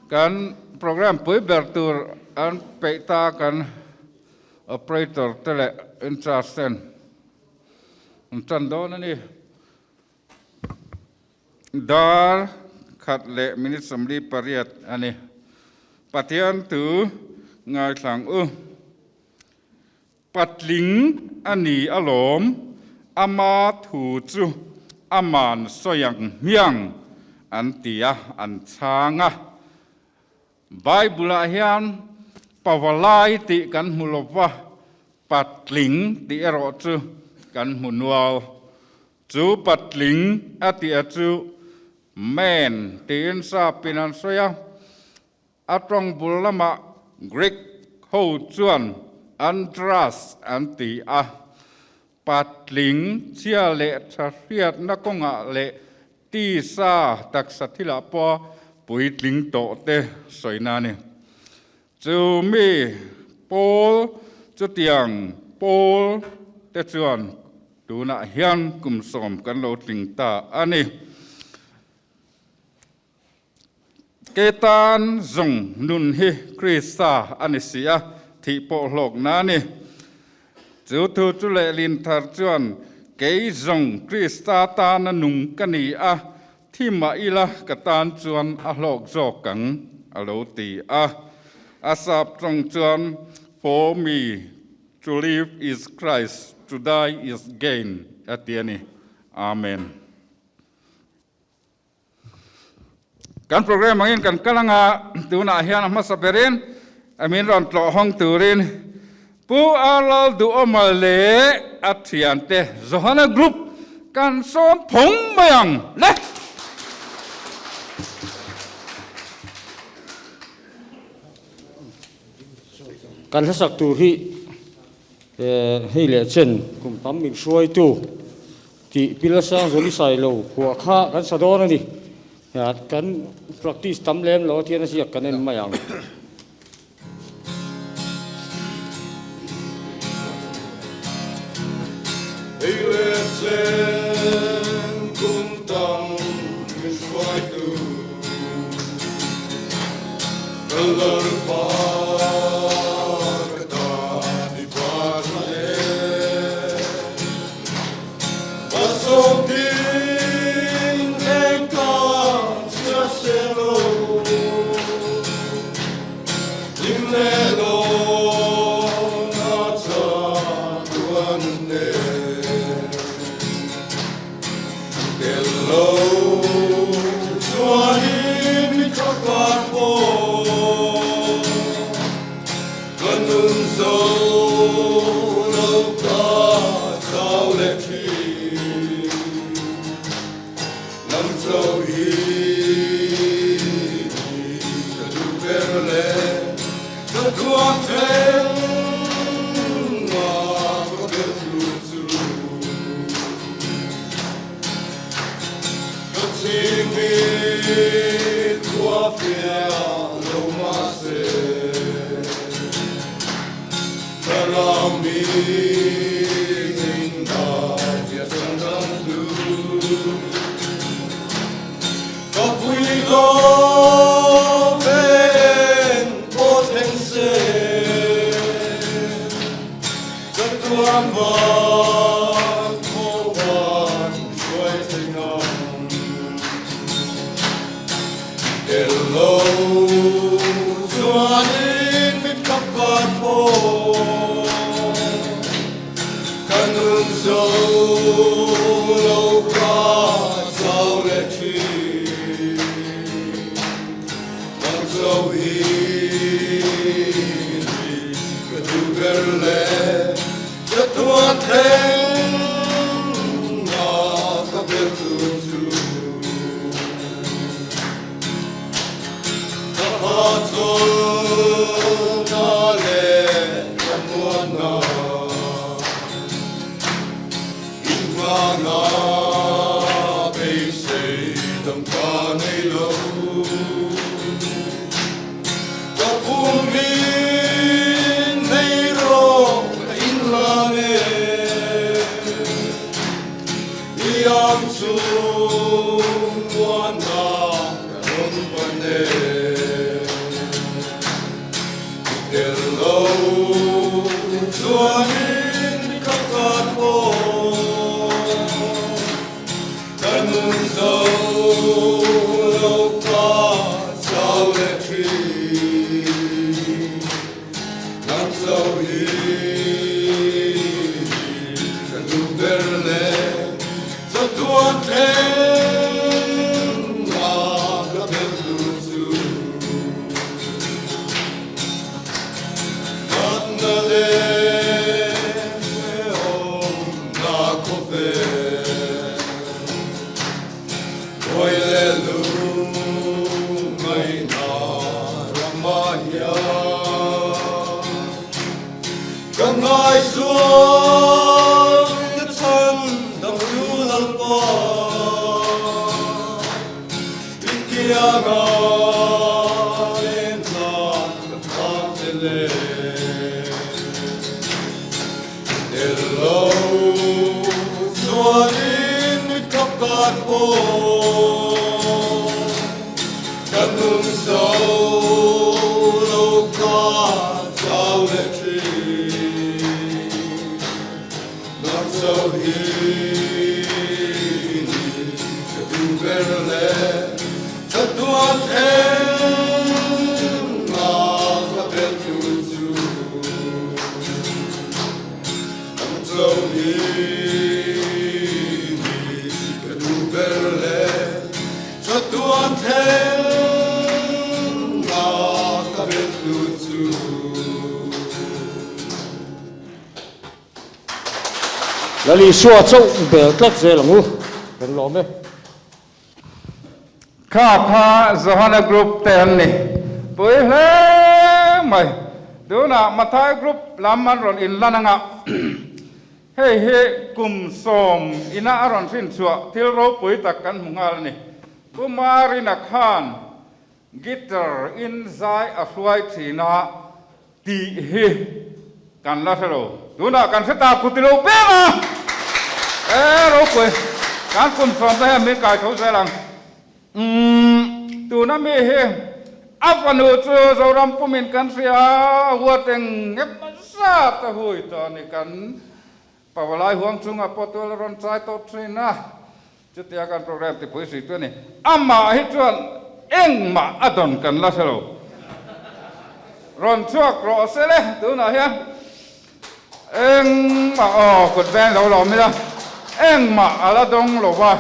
Kan program pui ber tur an peih ta kan operator te leh in charge ten an tan dawn a ni. Dar khat leh minute 48 a ni. Pathian tu ngaithlang u. Patling a ni alawm, ama thu chu aman sawi ang hmiang an ti a, an chhang a. Bible-ah hian pavalai tih kan hmu lo va, patling tih erawh chu kan hmu nual. Chu patling a tih a chu man tiin sapin an sawi a. A tawng bul lamah Greek ho chuan andras an ti a, patling chhia leh tha hriatna kawngah leh tisa taksa thilah pawh puitling tawh te sawina a ni. Chu mi pawl chutiang pawl te chuan tunah hian kum sawm kan lo tling ta a ni. Ke tan zawng nun hi Krista a ni si a, thih pawh hlawkna a ni. Chu thu chu lehlin thar chuan, Kei zawng Krista tana nung ka ni a, thi mah ila ka tan chuan a hlawk zawk ang, a lo ti a. A sap tawng chuan, For me to live is Christ, to die is gain, a ti a ni. Amen. Kan program angin kan kal anga tunah hian a hmasa berin min rawn tlawh hawng turin Pu Arlal Duhawma leh a thiante Johana Group kan sawm phawng mai ang le. Kan hlasak tur hi hei leh chen kum tam min hruaitu Tih pil sang zawh ni sai lo phuah kha kan sa dawn a ni. Kan practice tam lem lo a thian a ziak kan en mai ang. Ei leh chen kum tam min hruaitu ka lalpa ka tan i va tha em. Ka nun zo lo ka chau leh thin, Nang cho hi ka duh ber le, Ka thuam thleng a ka bel tlu chu. Ka chingmi khua fiah lo mahse, Ka rami in dai fiah chang dang hlu. Ka vui lo ven pawh thleng se, Ka tuan van thaw van hruai thei ngam. Tel lo chuanin mit khap var pawh ka nun zo lo ka chau leh thin. Nang zo hi ka duh ber le ka tuah thleng na ka bel tur chu. Ka hahchawl na le ka muan na Inhmana beisei dang ka nei lo. Ka pum in nei rawh ka inhlan e. I ang chung muanna ka rawn pan e. Chatuanin ka tan pawh ka nun zo lo ka chau leh thin. Nang zo hi ka duh ber leh chatuan thleng a ka bel tur chu. Natna leh hrehawmna khawvel Kawi leh lungngaihna ramah hian ka ngaihzual ka chhan dang chu Lalpa. Inkianga lenhlan ka thlak che le. Tel lo chuanin mit khap kan pawh ka nun zo lo ka chau leh thin. Nang zo hi ni ka duh ber le chatuan thleng a ka bel tur chu. Nang zo hi ni ka duh ber le chatuan thleng a ka bel tur chu. Lal Isua chauh bel tlat zel ang u, kan lawm e. Kha kha Johana Group te an ni pui hle mai. Tunah Mathai Group lam an rawn inlan anga hei hi kum sawm ina a rawn hrinchhuah thil ropui tak kan hmu nghal a ni. Pu Marina khan Guitar in zai a hruai thin a tih hi kan la hre lo. Tunah kan hre ta ku ti lo peng a, e ropui kan kum sawm te hian min kai tho zel ang. Umm tuna mi hi a fanu chu Zoram pumin kan hria a, huat eng emaw zat a hui tawh a ni kan Pavalai huang chungah pawh tual a rawn chai tawh thin a, chutia kan program tipui hrui chu a ni. Amah hi chuan engmah a dawn kan la hre lo. Rawn chhuak rawh se le, tunah hian engmah aw kut veng lo lawm ila, engmah a la dawng lo va,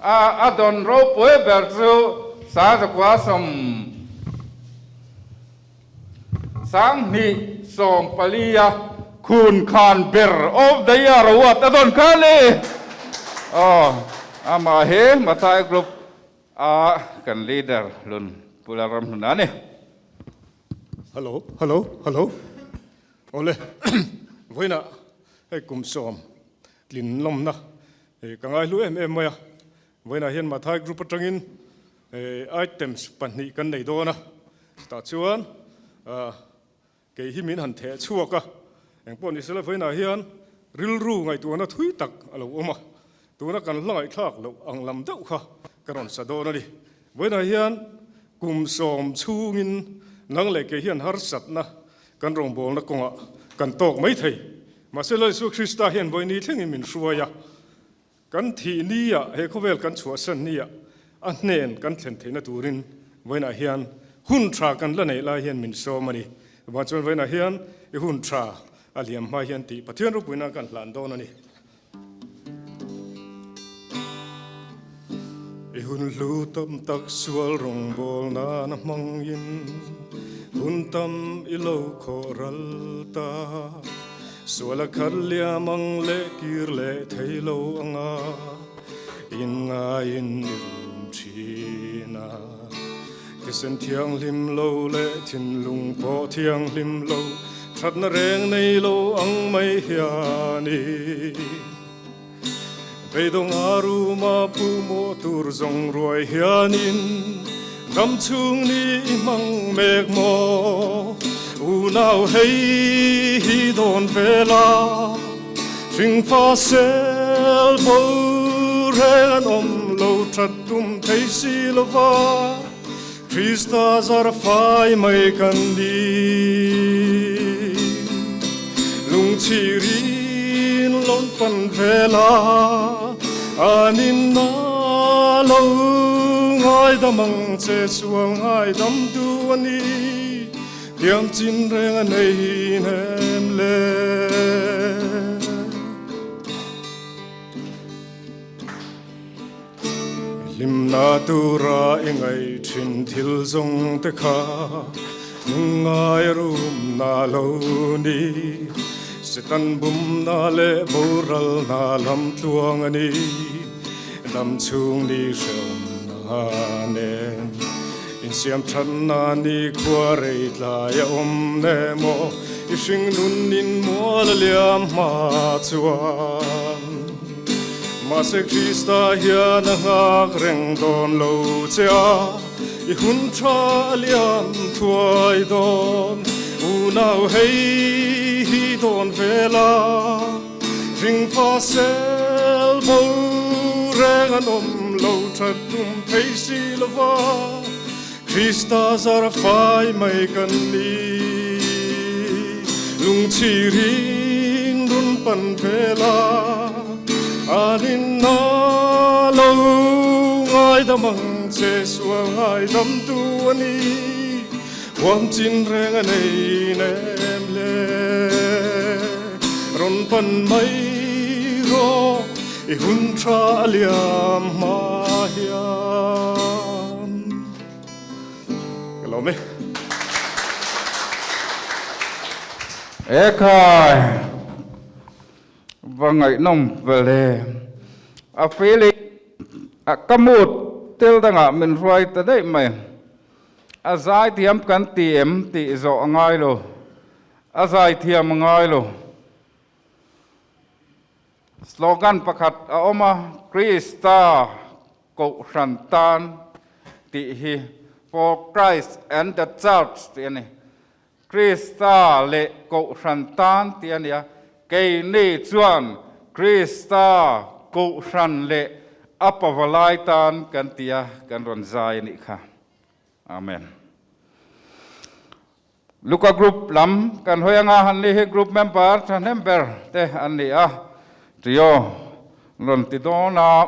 a dawn ropui ber chu Sazakua sawm. 2024 a khun khan ber of the year award a dawn kha a ni. Aw, amah hi Mathai Group a kan leader lun Pu Lalramhluna a ni. Hello, hello, hello. Awle, vawiinah hei kum sawm tlin lawmna ka ngaihlu em em mai a. Vawiinah hian Mathai Group atangin Items pahnih kan nei dawn a, chutah chuan kei hi min han theh chhuak a, engpawh ni sela vawiinah hian rilru ngaihtuahna thui tak a lo awm a, tuna kan hla ngaihthlak loh ang lam deuh kha ka rawn sa dawn a ni. Vawiinah hian kum sawm chhungin nang leh kei hian harsatna kan rawngbawlna kawngah kan tawk mai thei, mahse Lal Isua Krista hian vawiini thlengin min hruai a, Kan thih nia, he khawvel kan chhuahsan nia a hnen kan thlen theihna turin vawiinah hian hun tha kan la neih lai hian min sawm a ni. Vang chuan vawiinah hian i hun tha a liam hma hian tih Pathian ropuina kan hlan dawn a ni. I hun hlu tam tak sual rawngbâwl nana hmangin hun tam i lo khawh ral ta. Sual a khat liam ang leh kir leh thei lo anga in ngaiin i rum thin a. Thisen thianghlim lo leh thinlung pawh thianghlim lo thatna reng nei lo ang mai hian i beidawng a ruma pu mawh tur zawng ruai hianin ram chhung ni i hmang mek maw? Unau hei hi dawn vela hringfa sel bo reng an awm lo that tum thei si lova Krista zar fai mai kan ni. Lungchhirin lawm pan vel a, an in na lo ngaidam ang che sual ngaidam tu a ni, tiam chin reng a nei nem le. Hlimna tura i ngaih thin thil zawng te kha nungai rumna lo ni. Setan bumna leh boralna lam tluang a ni. Dam chhung ni hrehawmna nen insiam thatna ni khua rei tlai a awm nemaw i hringnun in mual a liam hma chuan. Mahse Krista hian a nghak reng dawn lo che a, i hun tha a liam thuai dawn. Unau hei hi dawn vel a, ringfa sel bo reng an awm lo that tum thei si lova, Krista zar fai mai kan ni. Lungchhirin run pan vel a, an in a lo ngaidam ang che sual ngaidam tu a ni. Huam chin reng a nei nem le, rawn pan mai rawh i hun tha a liam hma hian. Ka lawm e. Ekhai, va ngaihnawm vel e. A feeling a ka mood tel dangah min hruai ta daih mai. A zaithiam kan ti em tih zawh a ngai lo. A zaithiam a ngai lo. Slogan pakhat a awm a, Krista Kohhran tan tih hi For Christ and the Church tih a ni. Krista leh Kohhran tan tih a ni a, keini chuan Krista Kohhran leh a pavalai tan kan ti a, kan rawn zai a nih kha. Amen. Luka Group lam kan hawi anga han ni hi group member thahnem ber te an ni a, trio rawn ti dawn a,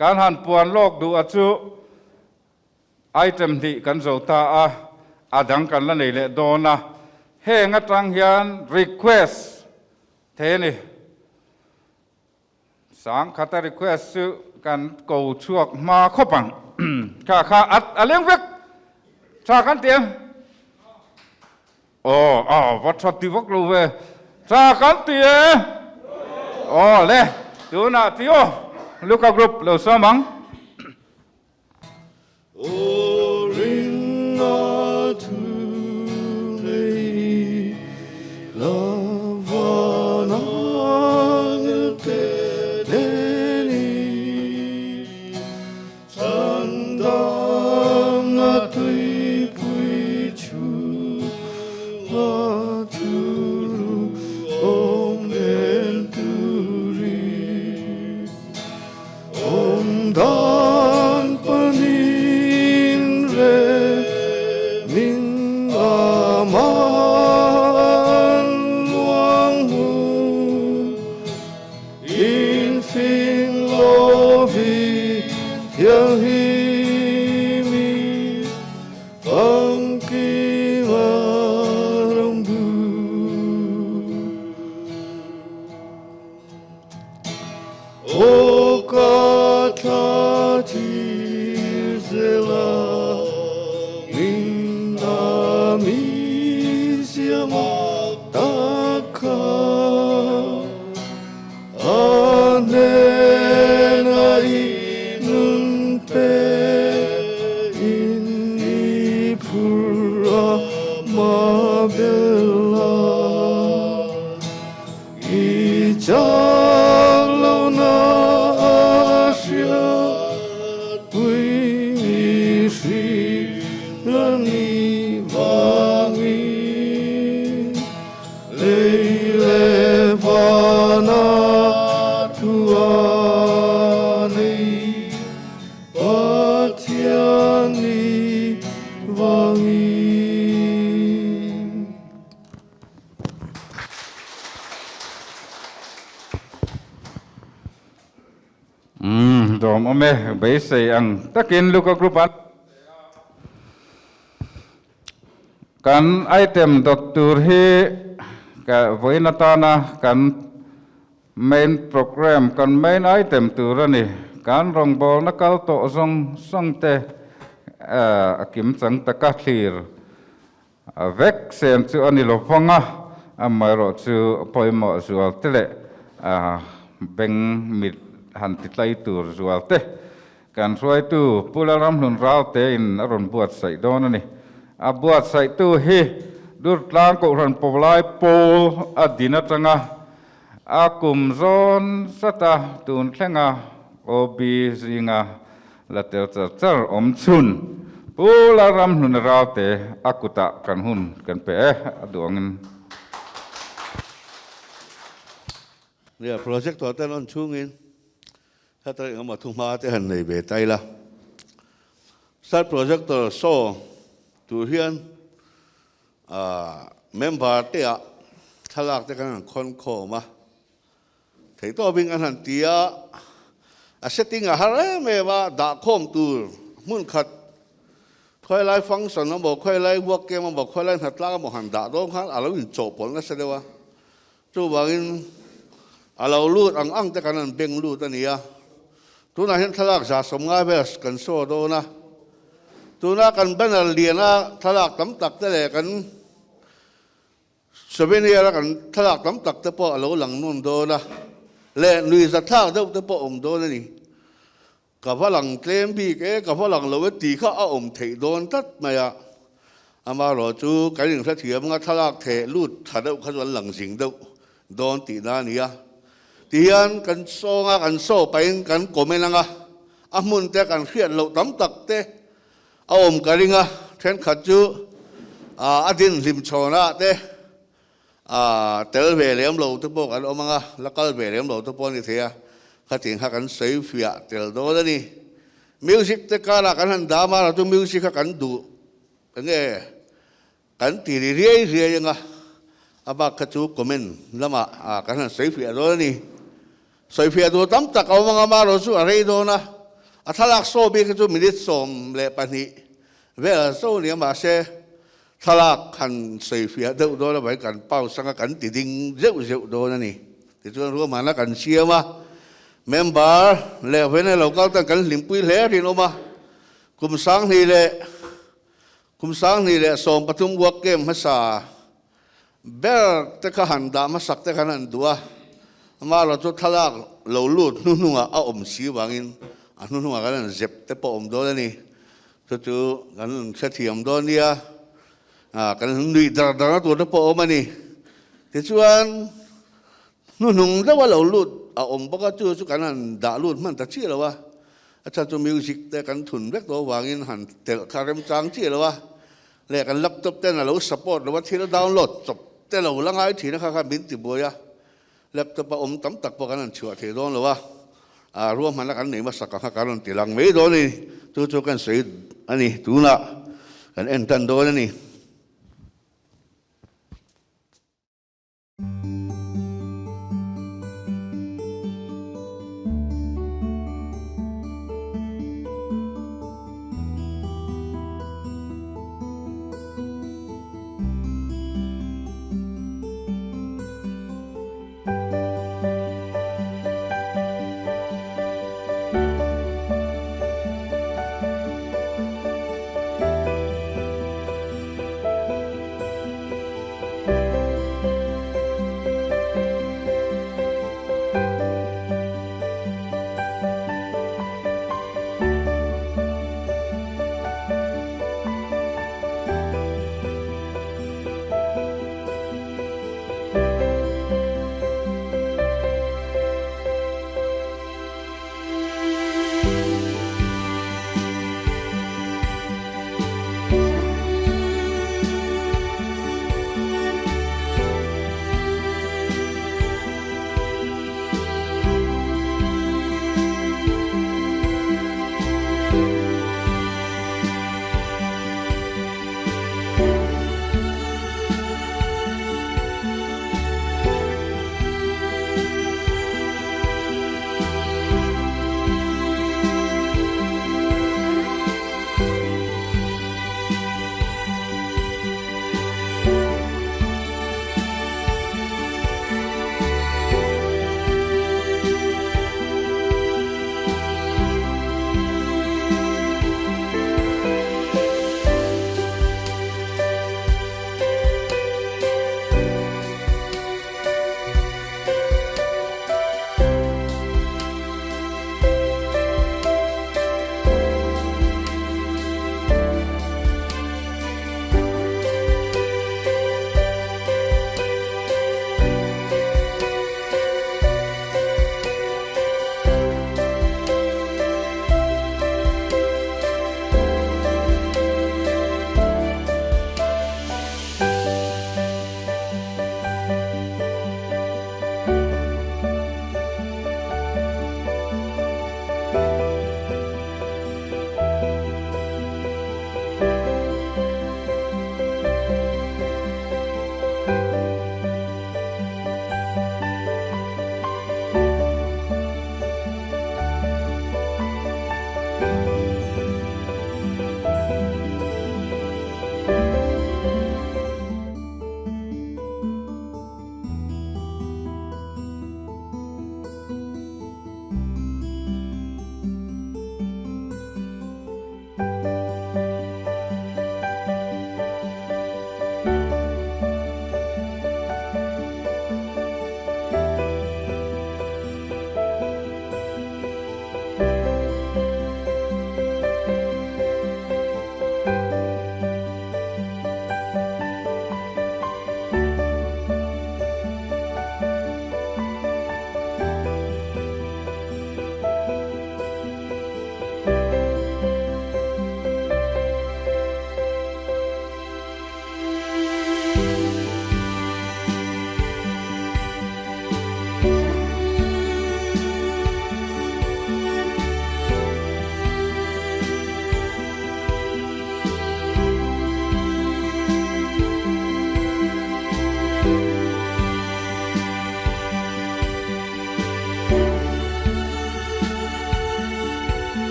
kan han puan lawk duh a chu item hnih kan zo ta a, a dang kan la nei leh dawn a, heng atang hian request thei a ni. Sangkhata request chu kan ko chhuak hma khawp ang. Kha kha a a leng vek. Tha kan ti em? Aw aw va tha ti vak lo ve. Tha kan ti e. Aw le tunah ti aw. Luka group lo sawm ang. Aw ringa thu nei la van angel te neni Chandam na tuipui chhunga thuru awm en turi. Awm dan panin re min aman luang hu in fing lovi thiang hi mi famkima ram bu. Aw ka thla thir zela min na mi siam tak kha a hnena i nun pe in i phur a ma bela. I chak lo na a hria pui mi hri a ni vangin lei leh vana thu a nei Pathian ni vangin. lawmawm e, beisei ang takin Luka Group an Kan item dawt tur hi ka vawiin atana kan main program, kan main item tur a ni. Kan rawngbawlna kal tawh zawng zawng te a kim chang taka thlir vek sem chu a ni lo vang a, amaherawh chu pawimawh zual te leh beng mit han ti tlai tur zual te Kan hruaitu Pu Lalramhlun Ralte in a rawn buatsaih dawn a ni. A buatsaihtu hi Durtlang Kohhran Pawlai pawl a din atanga a kum zawn zata tun thlenga OB zinga la tel char char awm chhun Pu Lalramhlun Ralte a kutah kan hun kan pe e a duh angin. Nia, project tawh ten on chhungin Heta engemaw thu hma te han nei ve ta ila. Star Projector show tur hian member te ah thlalak te kan han khawn khawm a, theihtawpin kan han ti a, a setting a har em em a, dah khawm tur hmun khat khawi lai function emaw khawi lai work camp emaw khawi lai hnatlak emaw han dah dawn khan a lo inchawhpawlh nasa deuh a. Chuvangin a lo lut ang ang te kan han beng lut a ni a, tunah hian thlalak 190 vel kan saw dawn a, tuna kan banner liana thlalak tam tak te leh kan souvenir a kan thlalak tam tak te pawh a lo lang nawn dawn a, leh nuihzathlak deuh te pawh awm dawn a ni. Ka va lang tlem bik e, ka va lang lo e tih kha a awm theih dawn tlat mai a. Amaherawh chu kan inhrethiam anga thlalak theh lut tha deuh kha chu an lang zing deuh dawn tihna a ni a. Tihian kan sawnga kan saw pahin kan comment anga a hmun te kan hriat loh tam tak te a awm ka ring a, thenkhat chu a din hlim chhawnah te Tel ve lem lo te pawh kan awm ang a, la kal ve lem lo te pawh a ni thei a, khatin kha kan sawi fiah tel dawn a ni. Music te karah kan han dam a, chu music kha kan duh enge kan ti ri riai riai ang a, a bak kha chu comment lamah kan han sawi fiah dawn a ni. Sawi fiah duh tam tak a awm ang a, amaherawh chu a rei dawn a, a thlalak saw bik kha chu minute 12 vel zo nia mahse Thlalak han sawifiah deuh dawn avangin kan pause anga kan ti ding zeuh zeuh dawn a ni. Tichuan ruahmanna kan siam a, member leh vena lo kal tan kan hlimpui hle rinawm a, kum 20 kum 2013 work camp hmasa ber te kha han dah hmasak te khan han duh a, amaherawh chu thlalak lo lut hnuhnungah a awm si vangin a hnuhnungah kan han zep te pawh awm dawn a ni. Chu chu kan hrethiam dawn nia, kan nuih dar darna tur te pawh a awm a ni. Tichuan hnuhnung deuha lo lut a awm bawk a, chu chu kan han dah lut hman ta chiah lo a, a chhan chu music te kan thun vek tawh avangin han telh kha remchang chiah lo a, leh kan laptop ten a lo support lo a, thil download chawp te lo la ngai thin a kha kha min ti buai a, laptop a awm tam tak pawh kan han chhuah thei dawn lo a, ruahmanna kan nei hmasa kha kan rawn ti lang mai dawn a ni, chu chu kan sawi a ni, tunah kan en tan dawn a ni.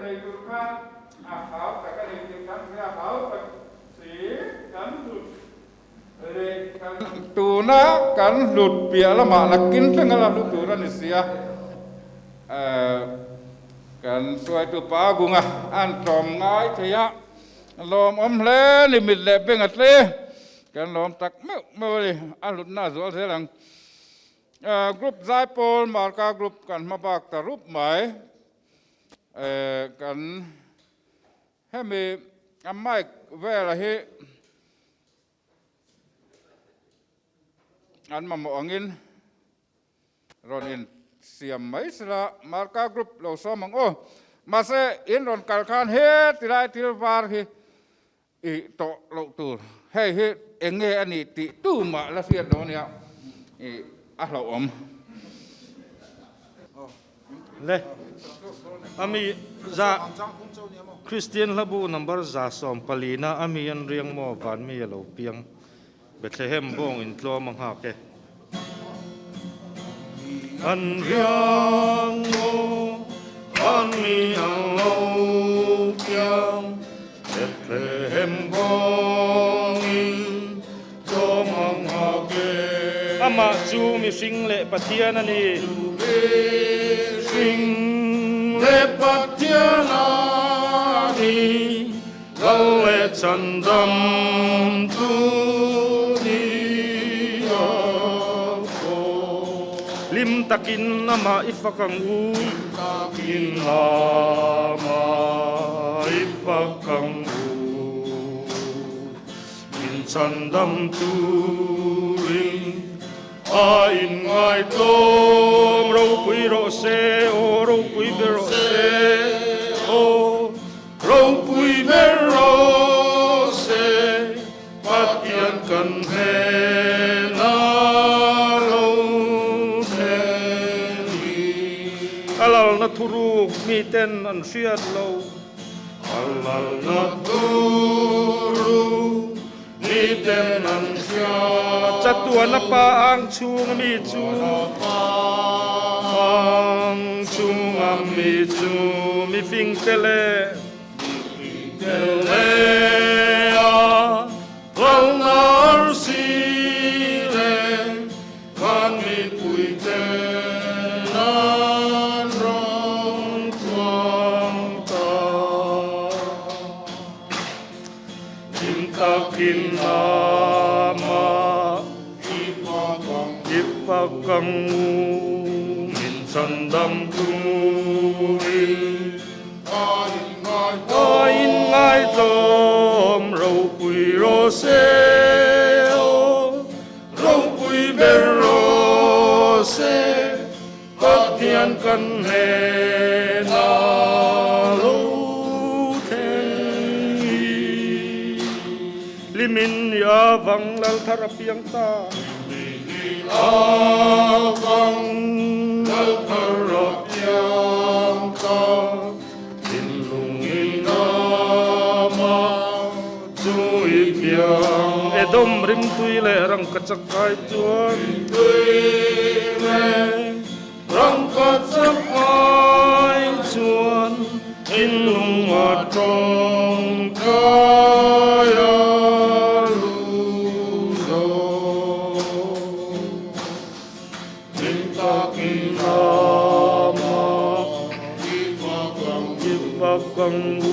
nei tur khan a hau tak a ni tih kan hria hau tak si kan hlut leh kan tuna kan hlut piah lamah nakin thleng a la hlu tur a ni si a. Kan hruaitu pa Gunga an tlawm ngai thei a, lawmawm hle ni mit leh beng a tle kan lawm tak meuh meuh a ni, a hlutna a zual zel ang. Group Zaipawl Marka Group kan hma bak ta rup mai, kan hemi a mic vela hi an mamawh angin rawn in siam mai sela Marka Group lo sawm ang aw. Mahse in rawn kal khan he tilai thil var hi i tawh loh tur hei hi eng nge a nih tih tumah la hriat lo ania i a hlauhawm. Le ami za Kristian hlabu number 140 na ami an riang maw van mi a lo piang. Bethlehem bawng in tlawm a nghak e. An riang maw an mi ang lo piang Bethlehem bawng in tlawm a nghak e. Amah chu mihring leh Pathian a ni. Mihring leh Pathian a ni. Lal leh chandam tu ni a kaw. Hlim takin amah i fak ang u. Takin amah i fak ang u. Min chandam turin a inngaihtlawm ropui rawh se, aw ropui ber rawh se, aw. Ropui ber rawh se, Pathian kan hnena lo thlen hi. A lalna thuruk miten an hriat lo. A lalna thuruk miten an hriat. Chatuana pa ang chhunga mi chu. Ang chhunga mi chu mi fing te leh. Mi fing te leh a lalna arsi leh kan mipui te nan rawn tluang ta. Hlim takin amah i fak ang u, min chandam turin a inngaihtlawm ropui rawh se aw, ropui ber rawh se. Pathian kan hnena lo thleng i Limin ni a vang lal thar a piang ta. Limin ni a vang lal thar a piang ta. Thinlung in amah chu i piang. Edom rimtui leh rangkachak kai chuan. Rimtui leh rangkachak kai chuan thinlung a tawng kai a lu zo. Hlim takin amah i fak ang u,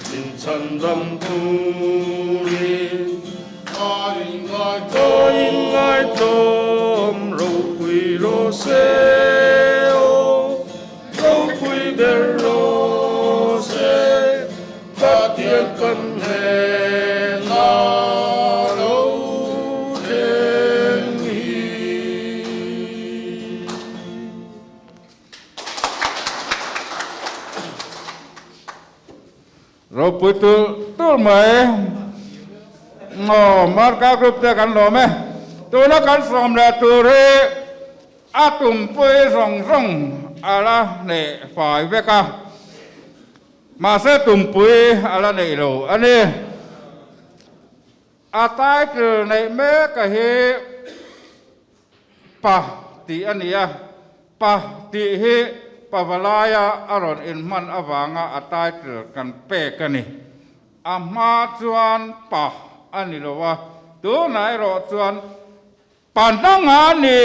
min chhandam turin a inngaihtlawm ropui rawh se aw, ropui ber rawh se, Pathian kan hnena lo thleng hi. Ropui tul tul mai. Aw, Marka Group te kan lawm e. Tuna kan sawm leh tur hi a tumpui zawng zawng a la hneh fai vek a. Mahse tumpui a la neih lo a ni. A title neih mek a hi Pa tih a ni a, Pa tih hi Pavalaia a rawn inhman avanga a title kan pek a ni. A hma chuan pa a ni lo a, tunah erawh chuan Pa hnanga ni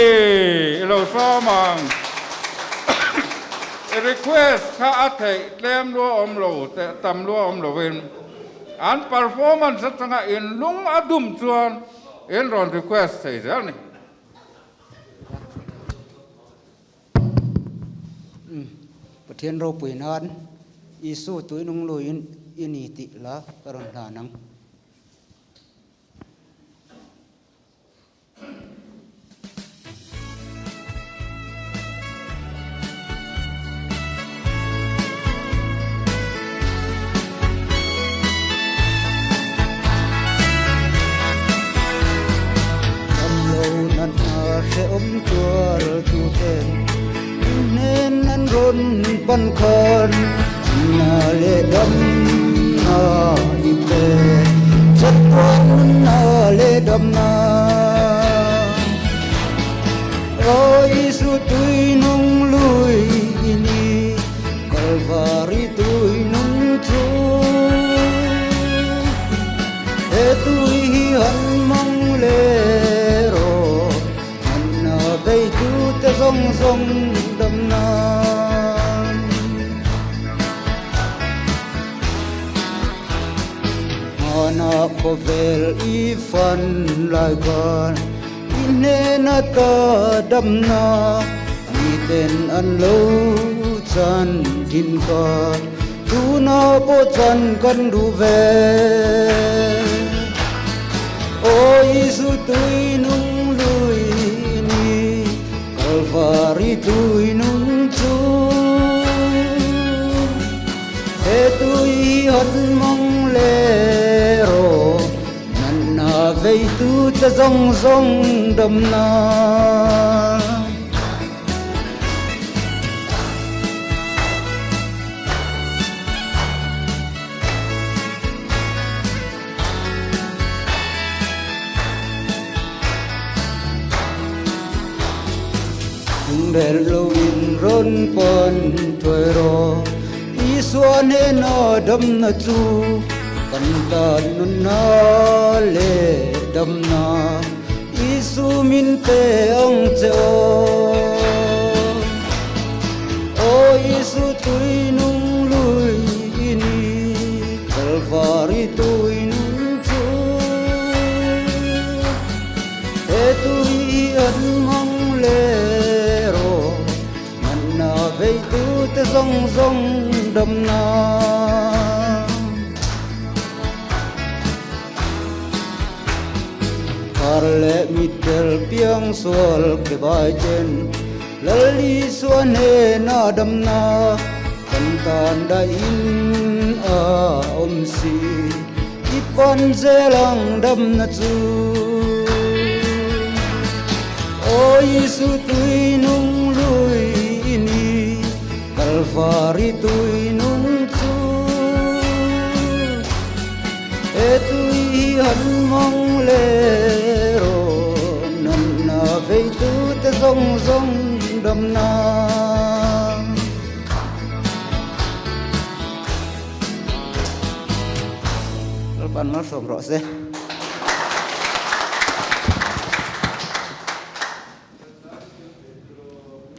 i lo sawm ang. I request kha a theih tlem lua awm lo teh tam lua awm lovin an performance atanga in lung a dum chuan in rawn request thei zel ni. Pathian ropui nan Isu tuinung luiin i ni tih la ka rawn hlan ang.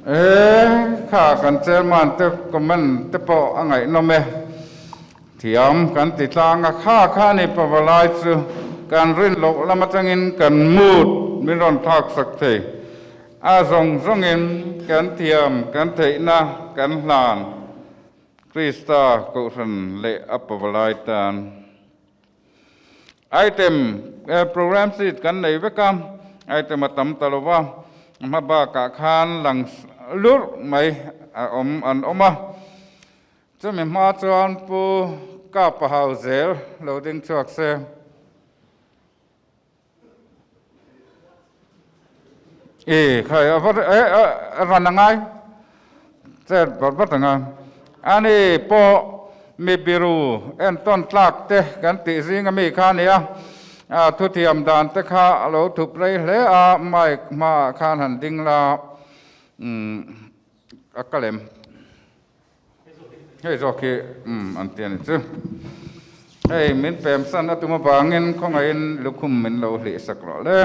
E kha kan chairman te comment te pawh a ngaihnawm e. Thiam kan ti tlang a, kha kha ni pavalai chu kan rin loh lam atangin kan mood min rawn thlak sak thei. A zawng zawngin kan thiam kan theihna kan hlan Krista kohhran leh a pavalai tan. Item, Program sheet kan nei vek a, item a tam ta lo va, hma bakah khan lang lurh mai a awm an awm a. Chumi hma chuan Pu Kapa hau zel lo ding chhuak se. E khai a va e a ran a ngai chet vat vat anga ani pawh mi biru entawn tlak te kan tih zing ami kha a nia a thuthiam dan te kha a lo thup rei hle a mic hmaah khan han ding la a kalem. Hei zawk hi umm an ti a ni chu. Hei min pemsan a tum avangin khawngaihin lukhum min lo hlih sak rawh le.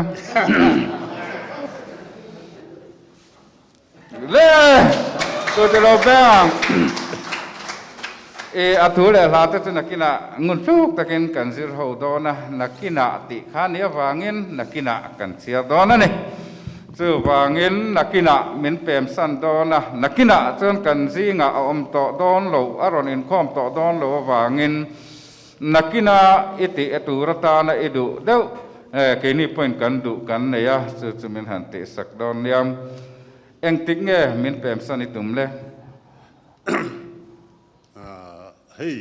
Le! Chu ti lo beng! I a thu leh hla te chu nakinah ngun hluk takin kan zir ho dawn a, nakinah tih kha ni avangin nakinah kan chhiar dawn a ni. Chuvangin nakinah min pemsan dawn a, nakinah chuan kan zingah a awm tawh dawn lo, a rawn inkhawm tawh dawn lo avangin nakina i tih e tur atana i duh deuh keini pawhin kan duh kan nei a, chu chu min han tihsak dawn nia. Engtik nge min pemsan i tum le? Hei,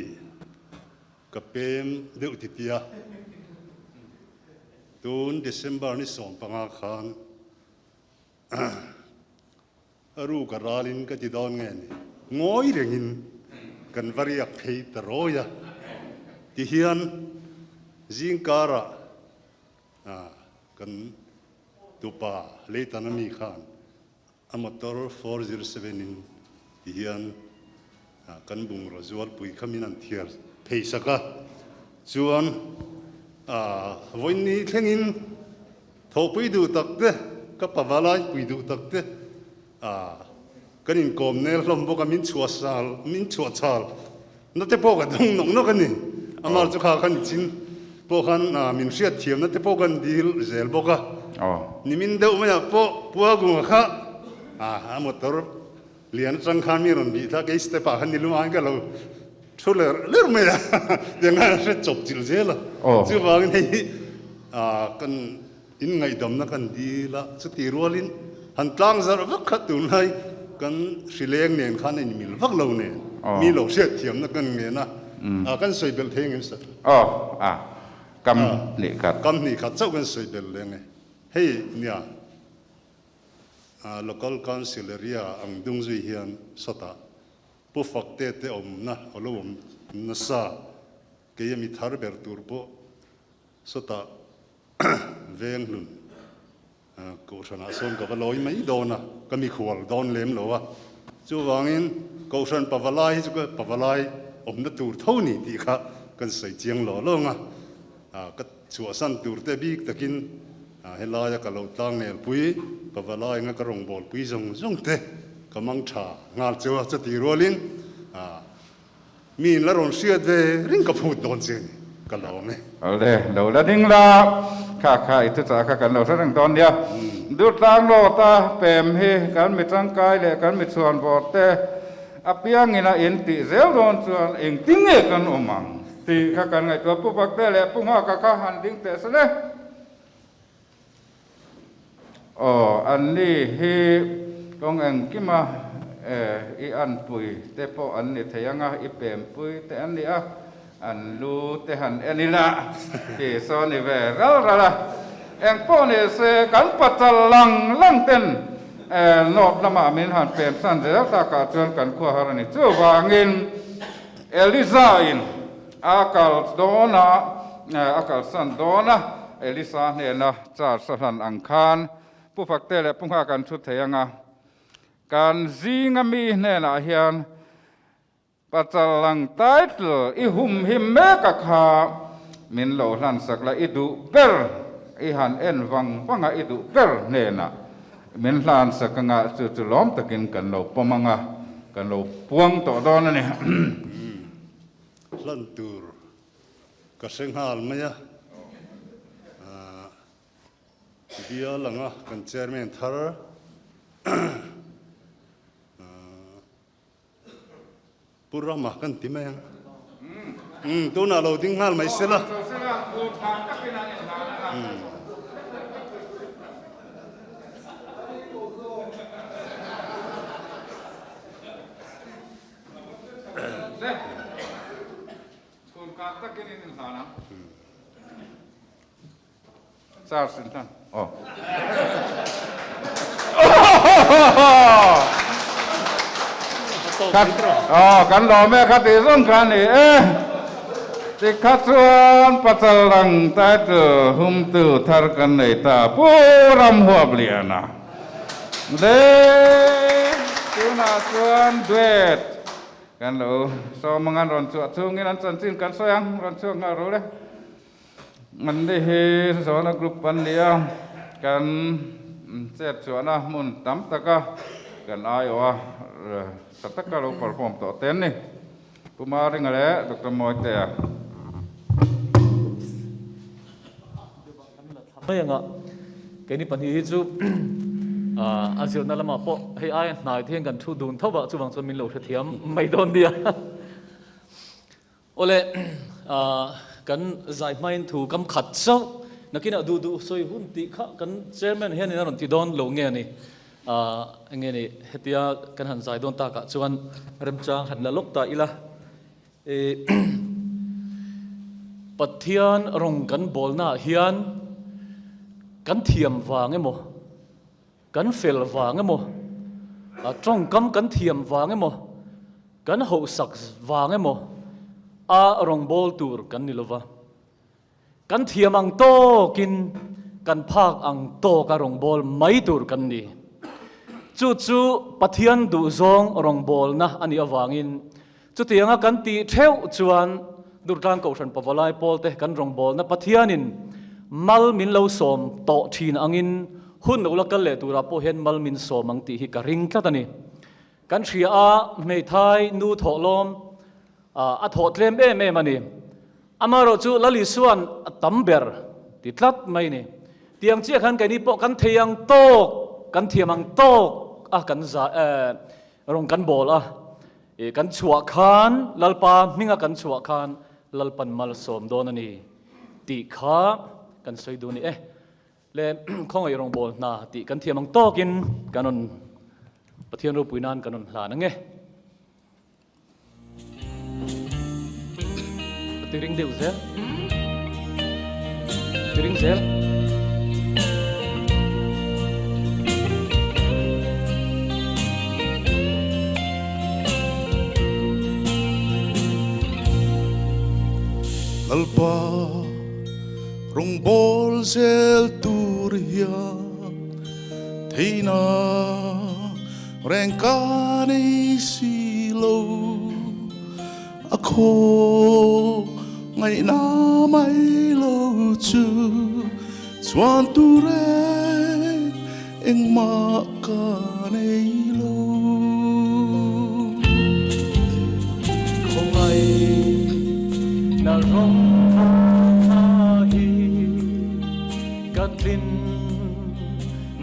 ka pem deuh titia. Tun December ni 15 khan a ruk a ralin ka ti dawn nge ni, ngawi rengin kan va riak phei ta rawi a, tihian zingkarah kan tupa Leitan ami khan a motor 407 in tihian kan bungraw zualpui kha min an thiar phei sak a, chuan vawiin thlengin thawhpui duh tak te, ka pavalai pui duh tak te kan inkawm nel hlawm bawk a, min chhuahsal min chhuahchhal na te pawh ka dawng nawk nawk a ni. Amah chu kha khan chin pawh khan min hriat thiamna te pawh kan dil zel bawk a, nimin deuh maiah pawh Puagunga kha a motor Lian atang khan mi rawn bih thla kei step ah khan ni lumain ka lo thu ler ler mai a, tiang khan a hre chawp chilh zel a. Chuvangin hei hi kan inngaihdamna kan dil a, chuti rualin han tlang zarh vak kha tunlai kan hrileng nen khan a inmil vak lo nen mi lo hriatthiamna kan ngen a, kan sawi belh thei engem sir? Aw, a kam hnih khat. Kam hnih khat chauh kan sawi belh leng e. Hei nia. Local Council area ang dung zui hian sawtah Pu Fakte te awmna a lo awm nasa, kei a mi thar ber tur pawh sawtah veng hlun Kohhranah sawn ka va lawi mai dawn a, ka mikhual dawn lem lo a, chuvangin Kohhran Pavalai hi chu ka Pavalai awmna tur tho ni tih kha kan sawi chiang law lawng a, ka Chhuahsan tur te bik takin helaia ka lo tlangnelpui, ka va lainga ka rawngbawlpui zawng zawng te ka mang tha nghal cheu a, chuti rualin mi in la rawn hriat ve ring ka phut dawn che ni, ka lawm e. Awle, lo la ding la, kha kha i thuchah kha kan lo hre reng dawn nia. Durtlang lawta pem hi kan mi tangkai leh kan mi chhuanvawr te apiangin a intih zel dawn chuan engtin nge kan awm ang? Tih kha kan ngaihtuah Pu Bakte leh Pu Nghaka kha han ding teh se le. Aw, an ni hi kawng engkima i anpui te pawh an ni thei ang a, i pempui te an ni a, an lu te han en ila tih saw ni ve ral ral a. Eng pawh ni se kan patal lang lang ten North lamah min han pemsan zel takah chuan kan khua har a ni. Chuvangin. Elisa in a kal dawn a, a kalsan dawn a, Elisa hnena charge a hlan ang khan Pu Fakte leh Pu Nghak an thu thei ang a, kan zinga mi hnenah hian Pachal lang title i hum hi mek a kha min lo hlan sak la, i duh ber i han en vang vang a, i duh ber hnenah Min hlan sak anga chu chu lawm takin kan lo pawm anga kan lo puang tawh dawn a ni. Hlan tur ka hre nghal mai a, bial anga kan chairman thar Pu Rama kan ti mai ang. Umm tunah lo ding nghal mai sela. Charge in hlan. Aw. Aw, kan lawm e kha tih zawng kha a ni e. Tikha chuan Pachal Lang title humtu thar kan nei ta Pu Ramhuapliana. Le tunah chuan duet. Kan lo sawm ang an rawn chhuah chhungin an chanchin kan sawi ang, rawn chhuak nghal ru le. An ni hi Zona Group an ni a, kan chet chhuahna hmun tam taka kan aiawh a, tha taka lo perform tawh te an ni. Pu Maringa leh Doctor Mawitea. Mai anga keini pahnih hi chu a zirna lamah pawh hei aia hnai te hian kan thu dun tho a, chuvang chuan min lo hrethiam mai dawn nia. Awle kan zai hmain thu kam khat chauh nakinah duh duh sawi hun tih kha kan chairman hianin a rawn ti dawn lo nge a ni. Enge ni hetia kan han zai dawn takah chuan remchang han la lawk ta ila. Pathian rawng kan bawlnaah hian kan thiam vang emaw, kan fel vang emaw, tawngkam kan thiam vang emaw, kan hauhsak vang emaw a rawngbâwl tur kan ni lova. Kan thiam ang tawkin kan phak ang tawka rawngbâwl mai tur kan ni. Chu chu Pathian duhzawng rawngbâwlna a nih avangin chutianga kan tih theuh chuan Durtlang Kohhran Pavalai Pawlte kan rawngbâwlna Pathianin mal min lo sawm tawh thin angin hun lo la kal leh turah pawh hian mal min sawm ang tih hi ka ring tlat a ni. Kan hria a, hmeithai nu thawhlawm A thawh tlem em em a ni. Amaherawh chu Lal Isua'n a tam ber ti tlat mai a ni. Tiang chiah khan keini pawh kan thei ang tawk, kan thiam ang tawk a kan za eh rawng kan bawl a. Ih kan chhuah khan Lalpa hminga kan chhuah khan Lalpan malsawm dawn a ni tih kha kan sawi duh a ni e. Le khawngaih rawngbâwl hna tih kan thiam ang tawkin kan rawn Pathian ropui nan kan rawn hlan ang e. Tiring deuh zel. Tiring zel. Lalpa rawngbâwl zel tur hian theihna Reng ka nei si lo a khaw ngaihna mai lo chu chuan tur reng engmah ka nei lo. Khawngaih na rawng na hi ka tlin.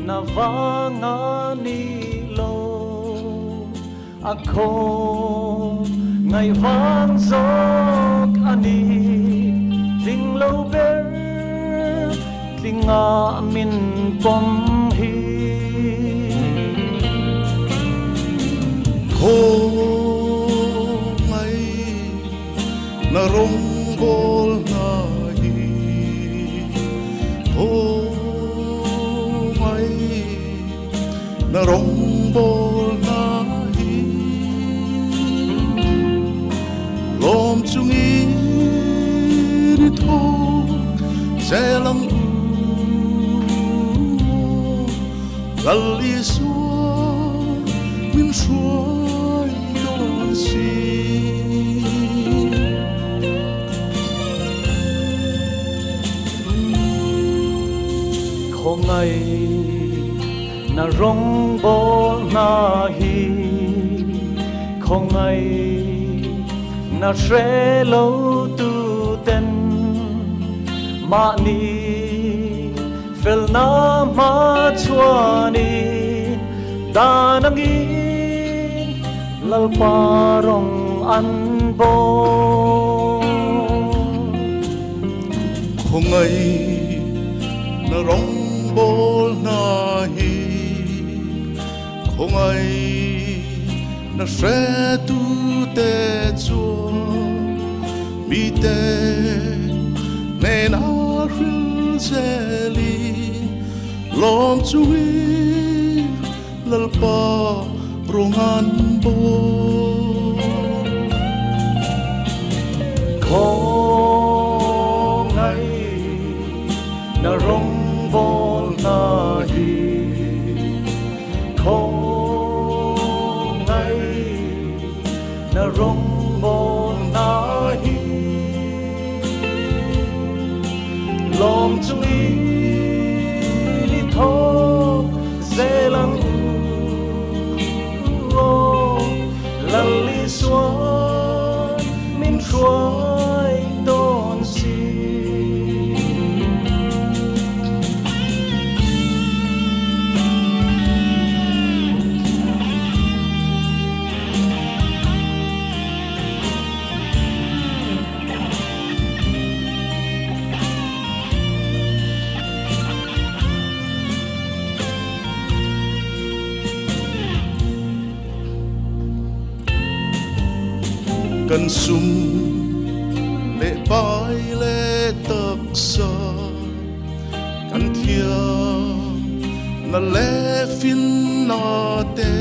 Na vang a ni lo a khaw ngaih vang zawk a ni tling lo ber tling ah min pawm hi. Khaw ngaih na rawngbawl hna hi khaw mai na rawngbawl hna hi lawm chungin i thawk zel ang u Lal Isua min hruai dawn si. Khawngaih na rawngbâwl hna hi khawngaih na hre lo tu ten mahni Felna hma chuanin dan angin Lalpa rawng an bawl. Khawngaih na rawng bawl hna hi khawngaih na hretu te chuan mite hnenah hril zelin lawm chungin Lalpa rawng an bawl. Khawngaih na rawng bawl hna hi khawngaih na rawng. Lawm chungin i thawk zel ang u aw Lal Isuan min hruai dawn si. Kan sum leh pai leh taksa kan thiam na leh finna te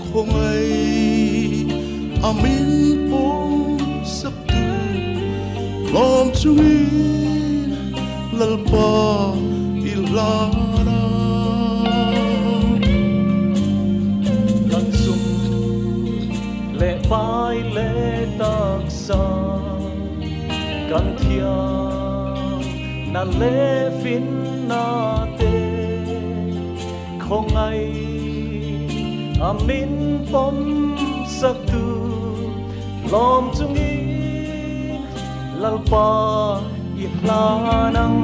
Khawngaih a min pawm sak tu tlawm chungin Lalpa i hlan a. Kan sum leh pai leh taksa kan thiam na leh finna te. Khawngaih a min pawm sak tu lawm chungin Lalpa i hlan ang.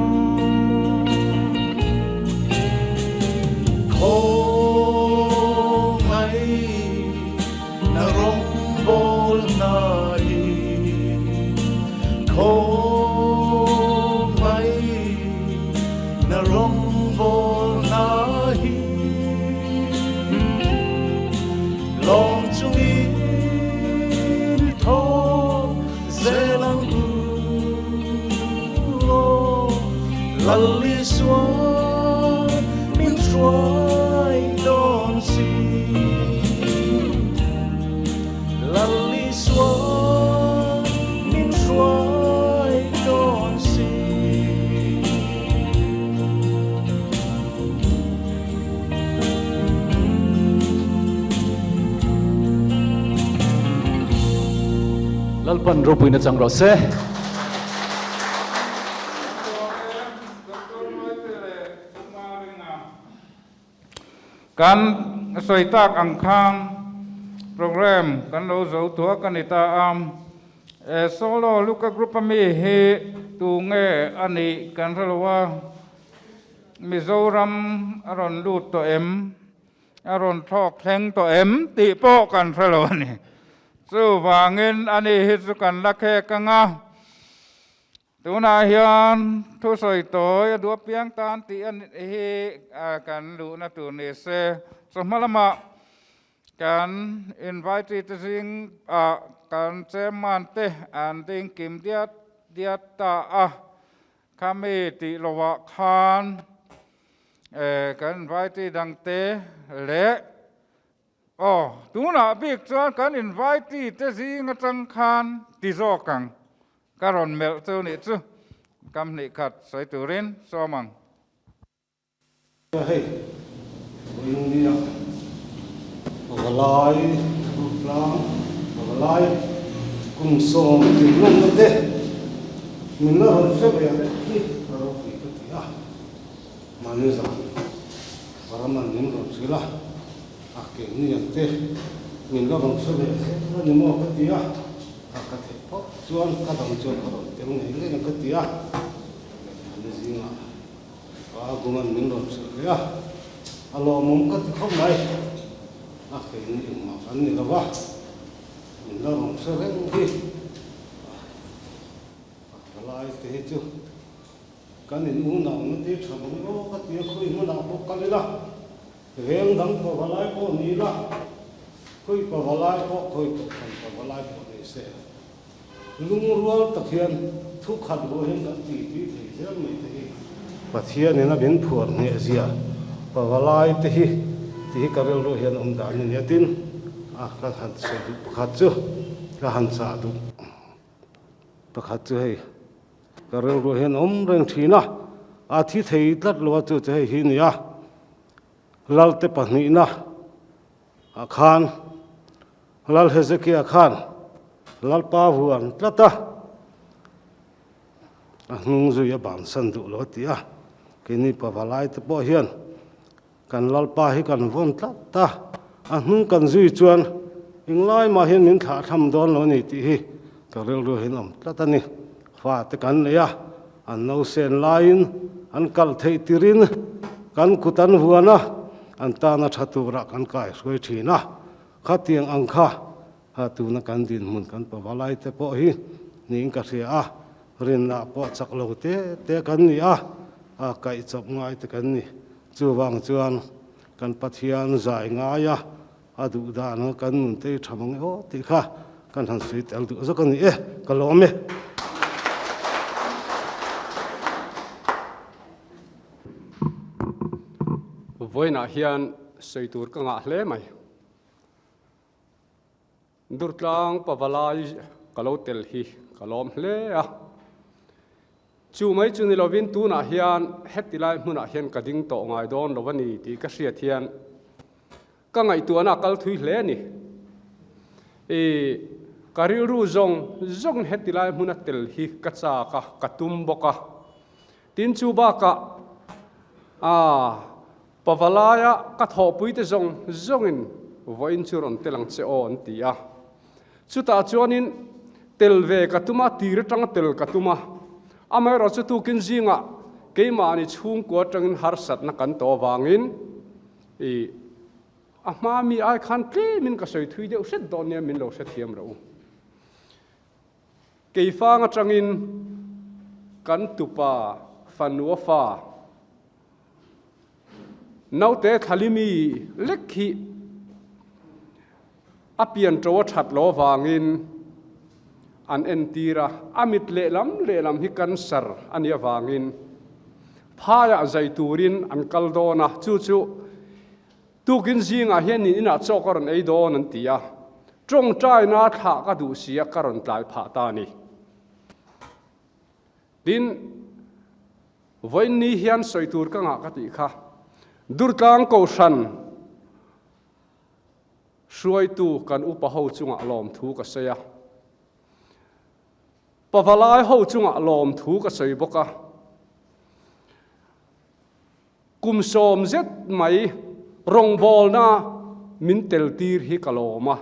Khawngaih na rawngbawl hna hi Khawngaih na rawngbawl hna hi Lawm chungin i thawk zel ang u aw Lal Isuan min hruai dawn si Lal Isuan min hruai dawn si. Lalpan ropuina chang rawh se. Kan sawi tak ang khan program kan lo zo tuah ka ni ta a, solo Luka group ami hi tu nge a nih kan hre lo a, Mizoram a rawn lut tawh em, a rawn thlawk thleng tawh em tih pawh kan hre lo a ni. Chuvangin ani hi chu kan la khek ang a. Tunah hian thusawi tawi a duh apiang tan tih a hi kan luhna tur ni se. Chawhma lamah kan invitee te zing ah kan chairman te an ding kim diat diat ta a, khami tih lovah khan kan invitee dang te leh Aw, tunah bik chuan kan invitee te zing atang khan ti zawk ang. Ka rawn melh chu nih chu kam hnih khat sawi turin sawm ang. Hei, Vawiinnia Pavalai Rutlang Pavalai kum 90 na te min la rawn hre ve reng hi a ropui ka ti a. Mahni zan Varaman min rawn hrilh a, a keini ang te min la rawn hre ve zel a ni maw ka ti a, a ka theih phawt chuan ka dang chuan ka rawn tel ngei ngei ang ka ti a, mahni zingah pa Guman min rawn hrilh leh a, a lawmawm ka ti khawp mai, a keini engmah kan ni lo va, min la rawn hre reng hi a palai te hi chu. Kan in unau na ti tha mang aw ka ti a, khawi hmunah pawh kal ila, veng dang pavalai pawh ni ila, khawi pavalai pawh, khawi kohhran pavalai pawh ni se, lungrual tak hian thu khat ruah hian kan ti tui thei zel mai te hi. Pathianin a min phuar hneh zia pavalai te hi ti hi ka rilru hian awm dan a nia tin a ka han sawi duh pakhat chu ka han chah duh pakhat chu hei. Ka rilru hian awm reng thin a, a thi thei tlat lo a chu chu hei hi nia. Lalte pahnihna ah khan Lal Hezekia khan Lalpa vuan tlat a, A hnung zui a bansan duh lo a ti a. Keini pavalai te pawh hian kan Lalpa hi kan vawn tlat a, a hnung kan zui chuan englai mah hian min thlahthlam dawn lo a ni tih hi ka rilru hian awm tlat a ni. Fate kan nei a, an nausen laiin an kal theih tirin kan kut an vuan a, an tana tha turah kan kaihruai thin a. Khatiang ang kha Ha tuna kan dinhmun kan pavalai te pawh hi niin ka hria a, rinna pawh chak lo te te kan ni a, a kaih chawp ngai te kan ni. Chuvang chuan kan Pathian zai ngai a, a duh dan anga kan nun te hi tha mang e aw tih kha kan han sui tel duh zawk a ni e, ka lawm e. Vawiinah hian sawi tur ka ngah hle mai. Durtlang pavalai ka lo tel hi ka lawm hle a. Chu mai chu ni lovin tunah hian heti lai hmunah hian ka ding tawh ngai dawn lo a ni tih ka hriat hian ka ngaihtuahna a kal thui hle a ni. I ka rilru zawng zawngin heti lai hmuna tel hi ka chak a, ka tum bawk a. Tin chu bakah aa Pavalaia ka thawhpuite zawng zawngin vawiin chu rawn tel ang che aw an ti a. Chutah chuanin tel ve ka tum a, tir atanga tel ka tum a. Amaherawhchu chu tukin zingah keimahni chhungkua atangin harsatna kan tawh avangin i a hma mi ai khan tlemin ka sawi thui deuh hret dawn nia min lo hrethiam rawh u. Keifang atangin kan tupa fanua fa Naute Thlalimi lek hi a pian to a that lo avangin an entir a, a mit lehlam lehlam hi cancer a nih avangin phaiah zai turin an kal dawn a, chu chu tukin zingah hian in inah chaw ka rawn ei dawn an ti a, tawngtaina thlah ka duh si a ka rawn tlai phah ta a ni. Tin, vawiin ni hian sawi tur ka ngah ka tih kha, Durtlang Kohhran hruaitu kan upa ho chungah lawmthu ka sawi a, pavalai ho chungah lawmthu ka sawi bawk a, kum sawm zet mai rawngbawlna min tel tir hi ka lawm a.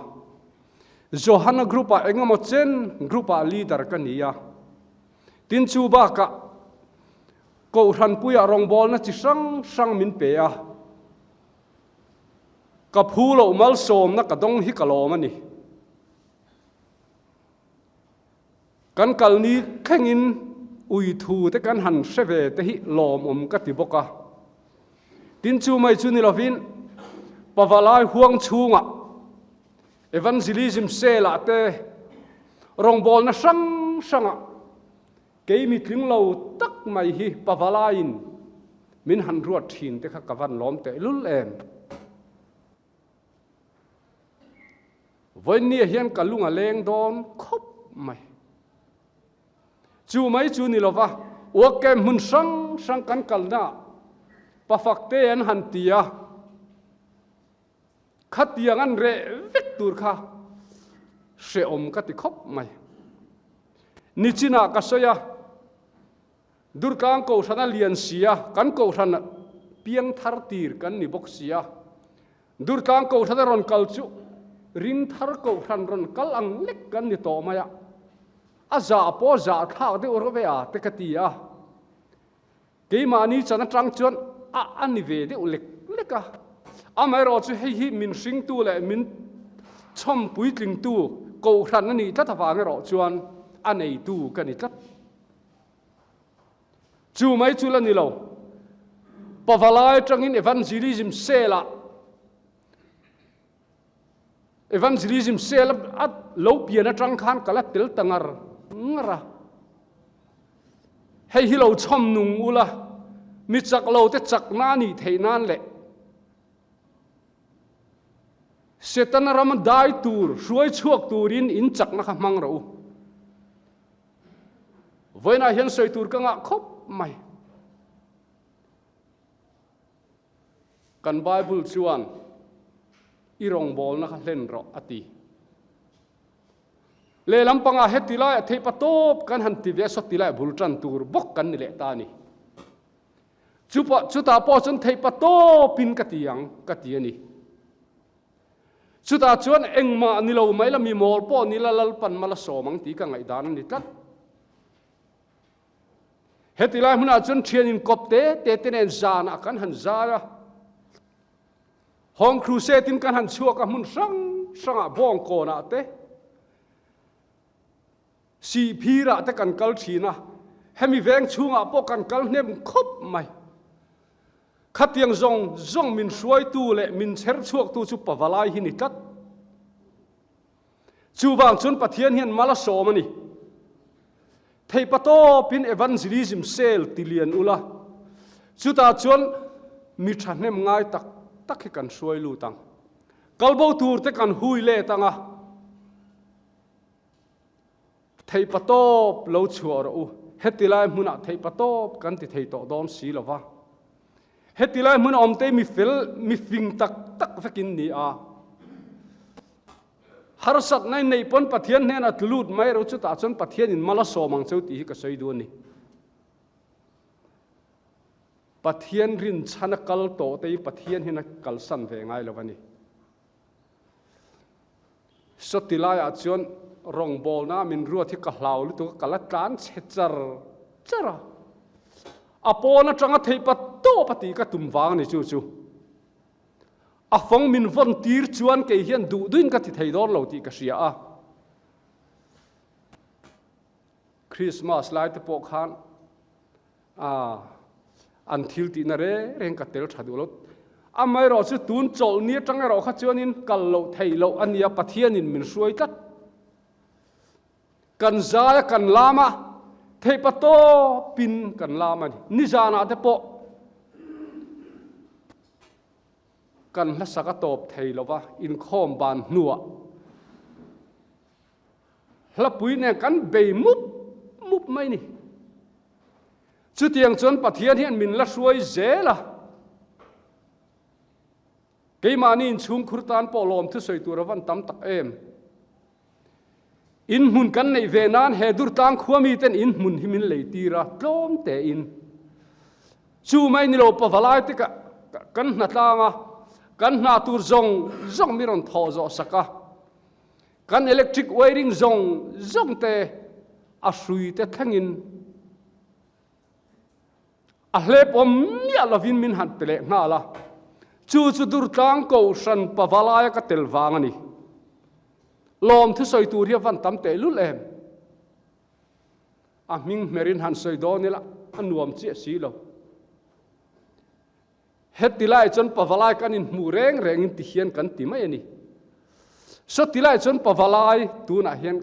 Johana group-ah engemaw chen group-ah leader ka ni a. Tin chu bakah Kohhranpuiah rawngbawlna chi hrang hrang min pe a. Ka phu loh malsawmna ka dawng hi ka lawm a ni. Kan kalni thlengin ui thu te kan han hre ve te hi lawmawm ka ti bawk a. Tin chu mai chu ni lovin Pavalai huang chhungah Evangelism Cell-ah te rawngbawlna hrang hrangah kei mitling lo tak mai hi Pavalaiin min han ruat thin te kha ka van lawm tehlul em. Vawiinnia hian ka lung a leng dawn khawp mai. Chu mai chu ni lova, uakem hmun hrang hrang kan kalnaah pafakte an han ti a, khatiang an reh vek tur kha hrehawm ka ti khawp mai. Nichinah ka sawi a, Durtlang Kohhran a lian si a, kan Kohhran piang thar tir kan ni bawk si a. Durtlang Kohhran a rawn kal chu ring thar Kohhran rawn kal ang lek kan ni tawh mai a. A zah pawh zah thlak deuh rawh ve a te ka ti a. Keimahni chan atang chuan a a ni ve deuh lek lek a. Amaherawh chu hei hi min hringtu leh min chhawm puitlingtu Kohhran a nih tlat avang erawh chuan a neitu ka ni tlat. Chu mai chu la ni lo. Pavalai atangin evangelism cell-ah evangelism cell a lo pian atang khan ka la tel ta ngar ngar a. Hei hi lo chhawm nung ula, mi chak lo te chakna a nih theih nan leh Setana rama dai tur, hruai chhuak turin in chakna kha hmang rawh u. Vawiinah hian sawi tur ka ngah khawp mai. Kan Bible chuan i rawngbawlna kha hlen rawh a ti. Lehlam pangah heti laiah theihpa tawp kan han ti ve a, sawti laiah bul tan tur bawk kan ni leh ta a ni. Chupa, chutah pawh chuan theihpa tawpin ka ti ang, ka ti a ni. Chutah chuan engmah ni lo mai la, mi mawl pawh ni la Lalpan mal a sawm ang tih ka ngaihdan a ni tlat. Heti lai hmunah chuan thian inkawp te te te nen zanah kan han zai a. Hawng Crusade in kan han chhuak a hmun hrang hrangah Bawngkawnah te, Sihphirah te kan kal thin a, hemi veng chhungah pawh kan kal hnem khawp mai. Khatiang zawng zawng min hruaitu leh min chher chhuaktu chu Pavalai hi ni tlat. Chuvang chuan Pathian hian mal a sawm a ni. Theihpatawpin evangelism sel ti lian ula, chutah chuan mi thahnem ngai tak tak hi kan hruai lut ang. Kalbo turte kan hui let ang a, theihpatawp lo chhuah rawh u. Heti lai hmunah theihpatawp kan ti thei tawh dawn si lo va. Heti lai hmuna awmte mi fel, mi fing tak tak vekin ni a. Harsatna in neih pawn Pathian hnenah tlu lut mai ro chutah chuan Pathian in mal a sawm ang cheu tih hi ka sawi duh a ni. Pathian rinchhan a kal tawh te hi Pathian hian a kalsan ve ngai lo a ni. Sawti laiah chuan rawngbawlna min ruat hi ka hlau lutuk a, ka la tlan chhe char char a. A pawn atanga theih pa tawp a tih ka tum vang a ni chu chu. A fawng min vawn tir chuan kei hian duh duhin ka ti thei dawn lo tih ka hria a. Christmas lai te pawh khan an thil tihna reng reng ka tel tha duh lo. Amaherawh chu tun chawlhni atang erawh kha chuanin kal loh theih loh a nia Pathianin min hruai tlat. Kan zai a kan lam a, theihpa tawpin kan lam a ni. Nizanah te pawh kan hlasak a tawp thei lo va, inkhawm ban hnuah hlapui nen kan bei mup mup mai ni. Chutiang chuan Pathian hian min la hruai zel a. Keimahni inchhungkhur tan pawh lawm thusawi tur a van tam tak em. Inhmun kan neih ve nan he Durtlang khua miten inhmun hi min lei tir a, tlawm tein. Chu mai ni lo pavalai te kan hna tlang a, kan hna tur zawng zawng mi rawn thawh zawh sak a. Kan electric wiring zawng zawng te a hrui te thlengin a hlep awm miah lovin min han pe leh nghal a, chu chu Durtlang Kohhran pavalaia ka tel vang a ni. Lawm thusawi tur hi a van tam teh lul em? A hming hmerin han sawi dawn ila a nuam chiah si lo. Heti lai chuan pavalai kan inhmuh reng rengin ti hian kan ti mai a ni. Sawti lai chuan pavalai tunah hian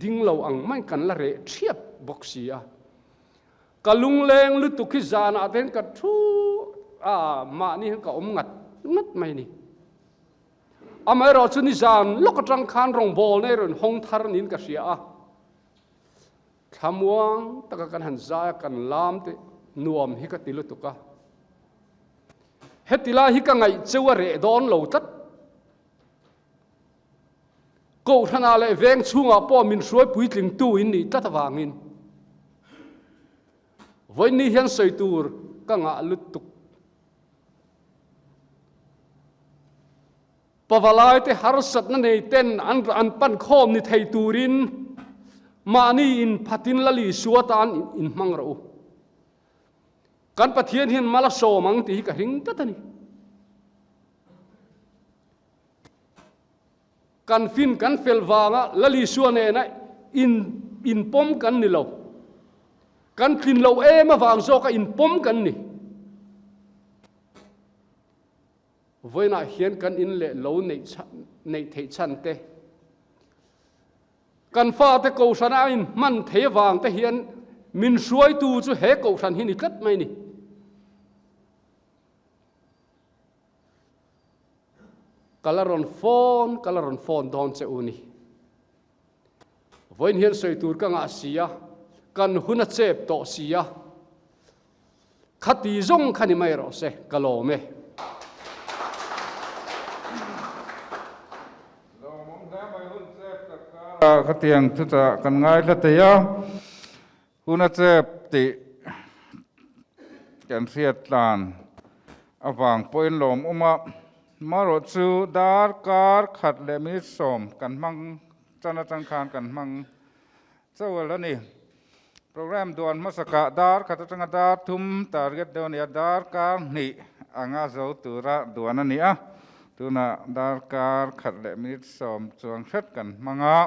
ding lo ang mai kan la reh thiap bawk si a. Ka lungleng lutuk hi zanah te hian ka thu a, mahni hian ka awm ngat ngat mai a ni. Amaherawhchu nizan lawk atang khan rawngbawlna hi rawn hawng thar niin ka hria a. Thlamuang taka kan han zai a, kan lam te nuam hi ka ti lutuk a. Heti lai hi ka ngaih cheu a reh dawn lo tlat. Kohhranah leh veng chhungah pawh min hruai puitlingtu in nih tlat avangin vawiin hian sawi tur ka ngah lutuk. Pavalaite harsatna nei ten an an pan khawm ni thei turin mahni in phatin la Isua tan in hmang rawh u. Kan Pathian hian mal a sawm ang tih hi ka hring tlat a ni. Kan fin kan fel vanga Lal Isua nena in inpawm kan ni lo. Kan tlin lo em avang zawka inpawm kan ni. Vawiinah hian kan in leh lo neih neih theih chhan te, kan fate kohhrana a inhman thei avang te hian min hruaitu chu he kohhran hi ni tlat mai ni. Ka la rawn phone, ka la rawn phone dawn che u ni. Vawiin hian sawi tur ka ngah si a, kan hun a chep tawh si a, khati zawng kha ni mai rawh se, ka lawm e. Lawmawm hle mai hun chep tak kar. Khatiang chutah kan ngaithla thei a, hun a chep tih kan hriat tlan avang pawhin lawm awm a, marawh chu darkar khat leh minute sawm kan hmang chan atang khan kan hmang chauh a ni. Program duan hmasakah dar khat atanga dar thum target deuh a ni a, darkar hnih anga zo tura duan a ni a, tunah darkar khat leh minute sawm chuang hret kan hmang a,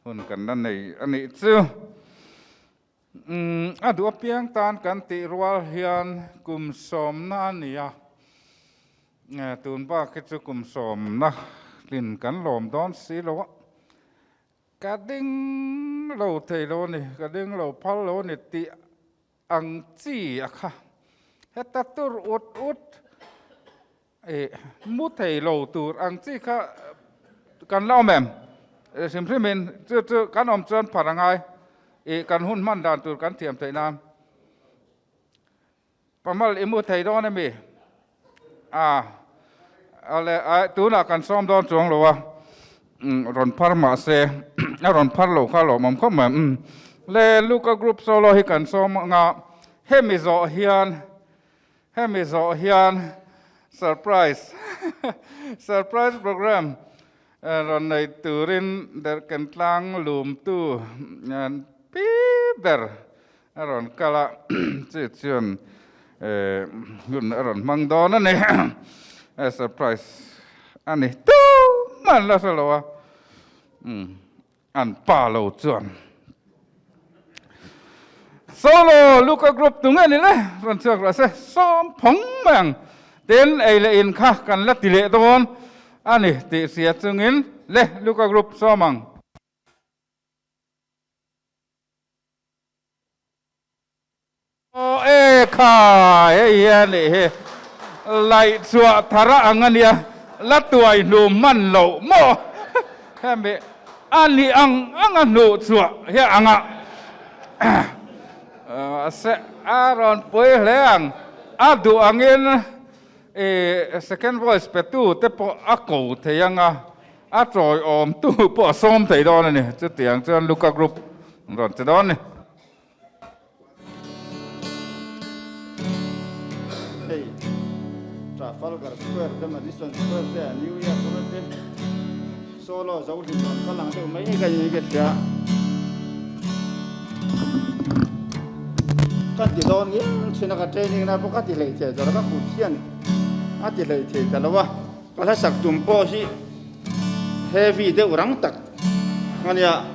hun kan la nei a nih chu. Umm a duh apiang tan kan tih rual hian kum sawmna a ni a, tun bak hi chu kum sawmna tlin kan lawm dawn si lo a. Ka ding lo thei lo a ni, ka ding lo phal lo a ni tih ang chi a kha. Heta tur ut ut ih mu thei lo tur ang chi kha kan la awm em? Hrim hrimin chu chu kan awm chuan phar a ngai ih kan hun hman dan tur kan thiam theih nan. Pamal i mu thei dawn emi? A, ale, a, tunah kan sawm dawn chuang lo a, rawn phar mah se, a rawn phar lo kha lawmawm khawp mai. Umm, le Luka Group Solo hi kan sawm anga, hemi zawh hian, hemi zawh hian surprise, surprise program rawn nei turin Derhken tlang lumtu pi ber A rawn kal a, chi chuan hun a rawn hmang dawn a ni. Surprise a ni tu hman la hre lo a, an pa lo chuan. Solo Luka Group tu nge ni le? Rawn chhuak rawh se, sawm phawng mai ang. Tin, ei leh in kha kan la ti leh dawn a ni tih hria chungin le Luka Group sawm ang. Aw e khai hei hi a nih hi laih chhuah thar a ang a nia la tuai hnu hman loh maw hemi a nih ang ang a hnuh chhuah hi a ang a mahse a rawn pui hle ang a duh angin i second voice pe tu te pawh a ko thei ang a. A tawiawm tu pawh a sawm thei dawn a ni. Chutiang chuan Luka Group an rawn ti dawn a ni. Hei Trafalgar Square te Madison Square te New York ram te solo zo hlim rawn kal ang deuh mai hi ka in ka hria. Ka ti dawn ngial thin a ka training na pawh ka ti hlei thei ta lo ka kut hian a ti hlei thei ta lo a. Ka hlasak tum pawh hi heavy deuh rang tak a nia,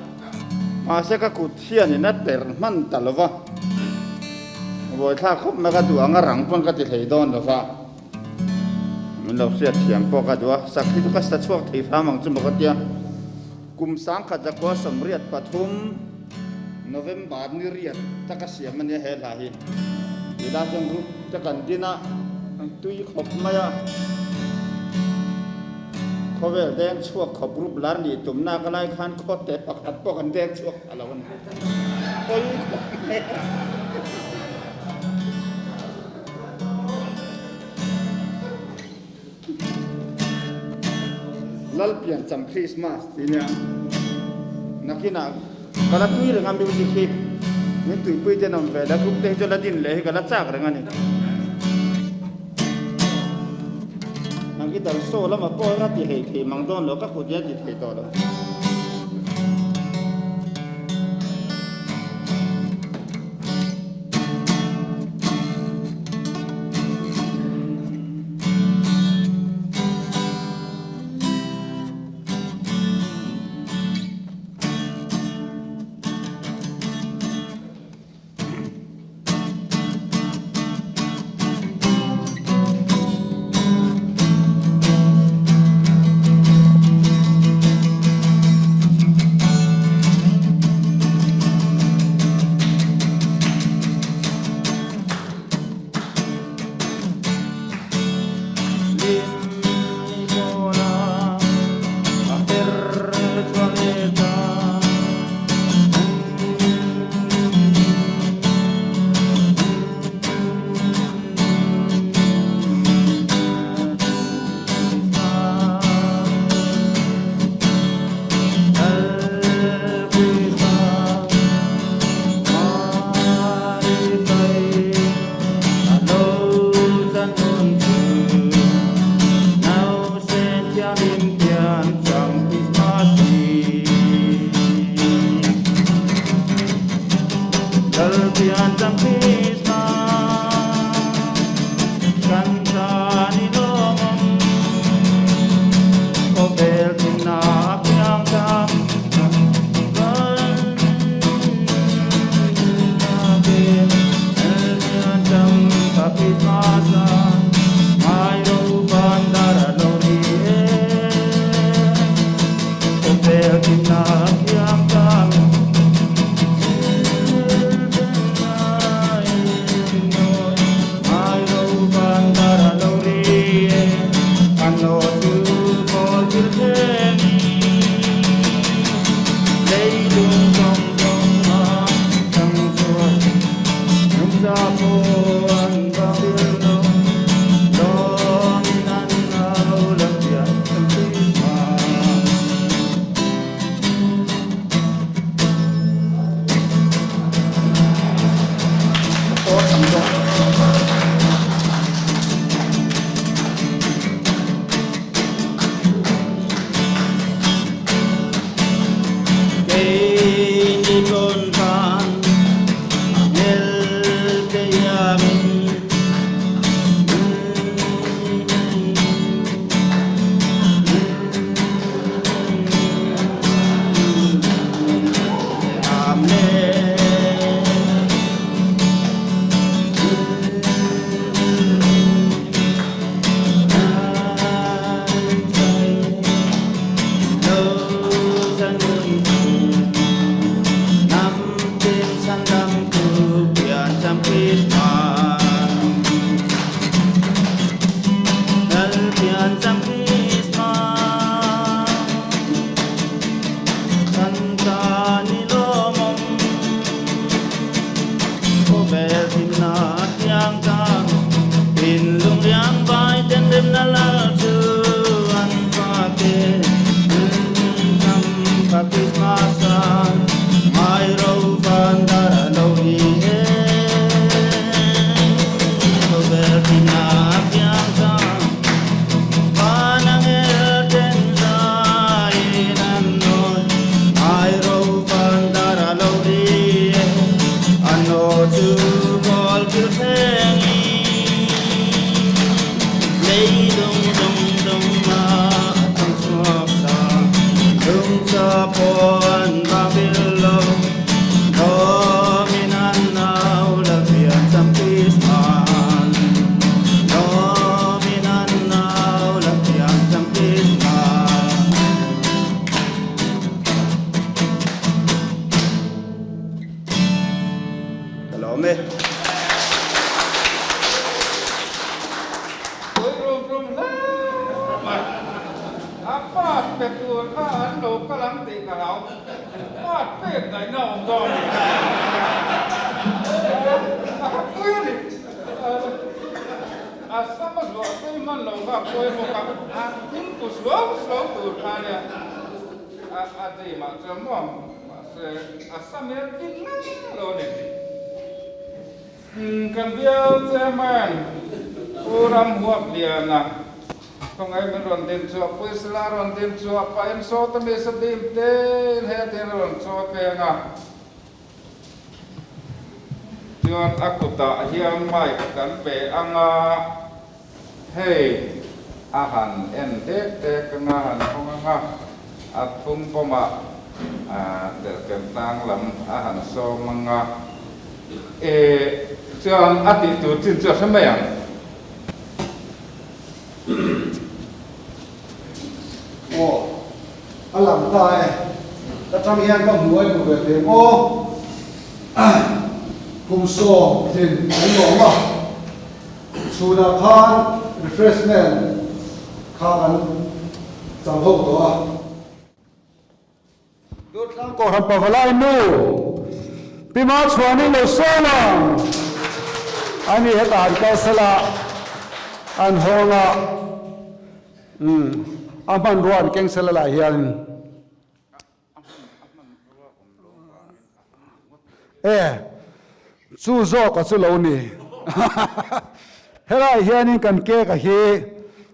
mahse ka kut hianin a per hman ta lo va, buaithlak khawp mai ka duh ang a rang pawn ka ti hlei dawn lo va, min lo hriat thiam pawh ka duh a, sak hi chu ka sa chhuak thei hram ang chu maw ka tia. Kum sangkhat zakua sawmriat pathum November ni riat taka siam a nia he hla hi. Tih lai chuan group te kan din a, an tui khawp mai a. Khawvel deng chhuak khawp group lar nih tumna ka lai khan khawte pakhat pawh kan deng chhuak a lo a ni. Pawi khawp mai a. Lalpian cham Christmas tih nia nakinah ka la tui reng a music hi min tuipui ten awm ve la group te hi chu la din leh hi ka la chak reng a ni. Ang guitar show lama pawh ka ti hlei thei mang dawn lo ka kut hian ti thei tawh lo. Lal piancham Krismas kan tan i lawmawm Khawvel thimna a piang ta Chuan a kutah hian mic kan pe ang a, hei a han en dek dek ang a, han hawng ang a, a thung pawmah derhken tlang lam a han sawm ang a, e chuan a tih tur chin chu a hre mai ang. Aw, a lang ta e. Ka tang hian ka hmu a i hmu ve thei maw? Kum 90 an lawm a, chhunah khan refreshment kha kan chang ho tawh a. Durtlang Kohhran Pavalai nu Pi Machhuani lo sawn ang a ni hetah an kal sela an hawng a umm a hmanrua an keng sela lah hian e chu zawk a chu lo ni helai hianin kan cake a hi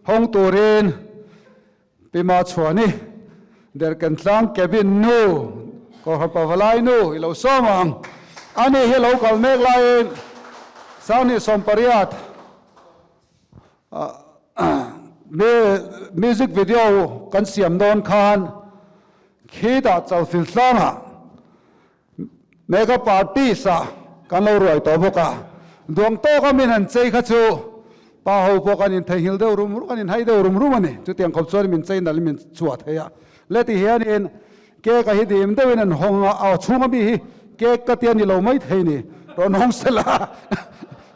hawng turin Pi Machhuani, Derkentlang cabin nu, Kohhran Pavalai nu i lo sawm ang. Ani hi lo kal mek laiin Sanghnih 80 music video kan siam dawn khan khitah Chalfil tlangah Makeup artist ah kan lo ruai tawh bawk a, duang tawka min han chei kha chu pa ho pawh kan intheihnghilh deuh rum rum, kan inhai deuh rum rum a ni. Chutiang khawp chuan min chei nalh in min chhuah thei a. Le ti hianin cake a hi dim deuhin an hawng a, a chhunga mi hi cake ka tia ni lo mai thei ni, rawn hawng sela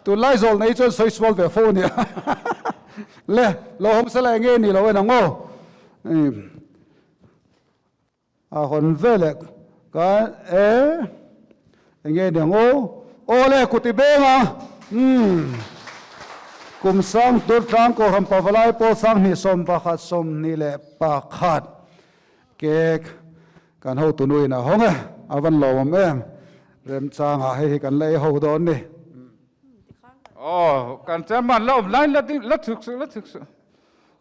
tunlai zawl nei chuan sawi sual ve fo a nia. Le lo hawng sela eng nge ni lo en ang aw. A hawn veleh ka e enge ni ang aw? Aw le kuti beng a umm kum sang tur tlang Kohhran Pavalai pawl 21 21 cake kan hotu nuin a hawng e a van lawmawm em remchangah hei hi kan la ei ho dawn ni. Aw kan chairman la awm lai la ding la chhuk suh la chhuk suh.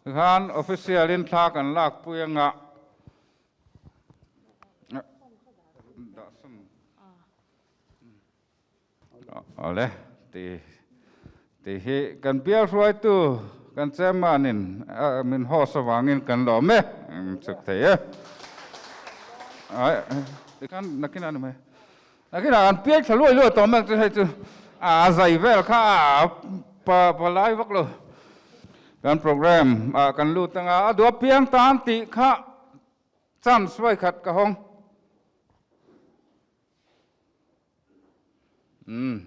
Tikhan official in thla kan lak pui anga Awle ti ti hi kan bial hruaitu kan chairman in min host avangin kan lawm e chhuk thei e. Tikhan nakin a ni mai. Nakinah an piai thla luai luai tawh mek chu hei chu a zai vel kha a pa pa lai vak lo. Kan program ah kan lut anga a duh apiang tan tih kha chance vawi khat ka hawng. Umm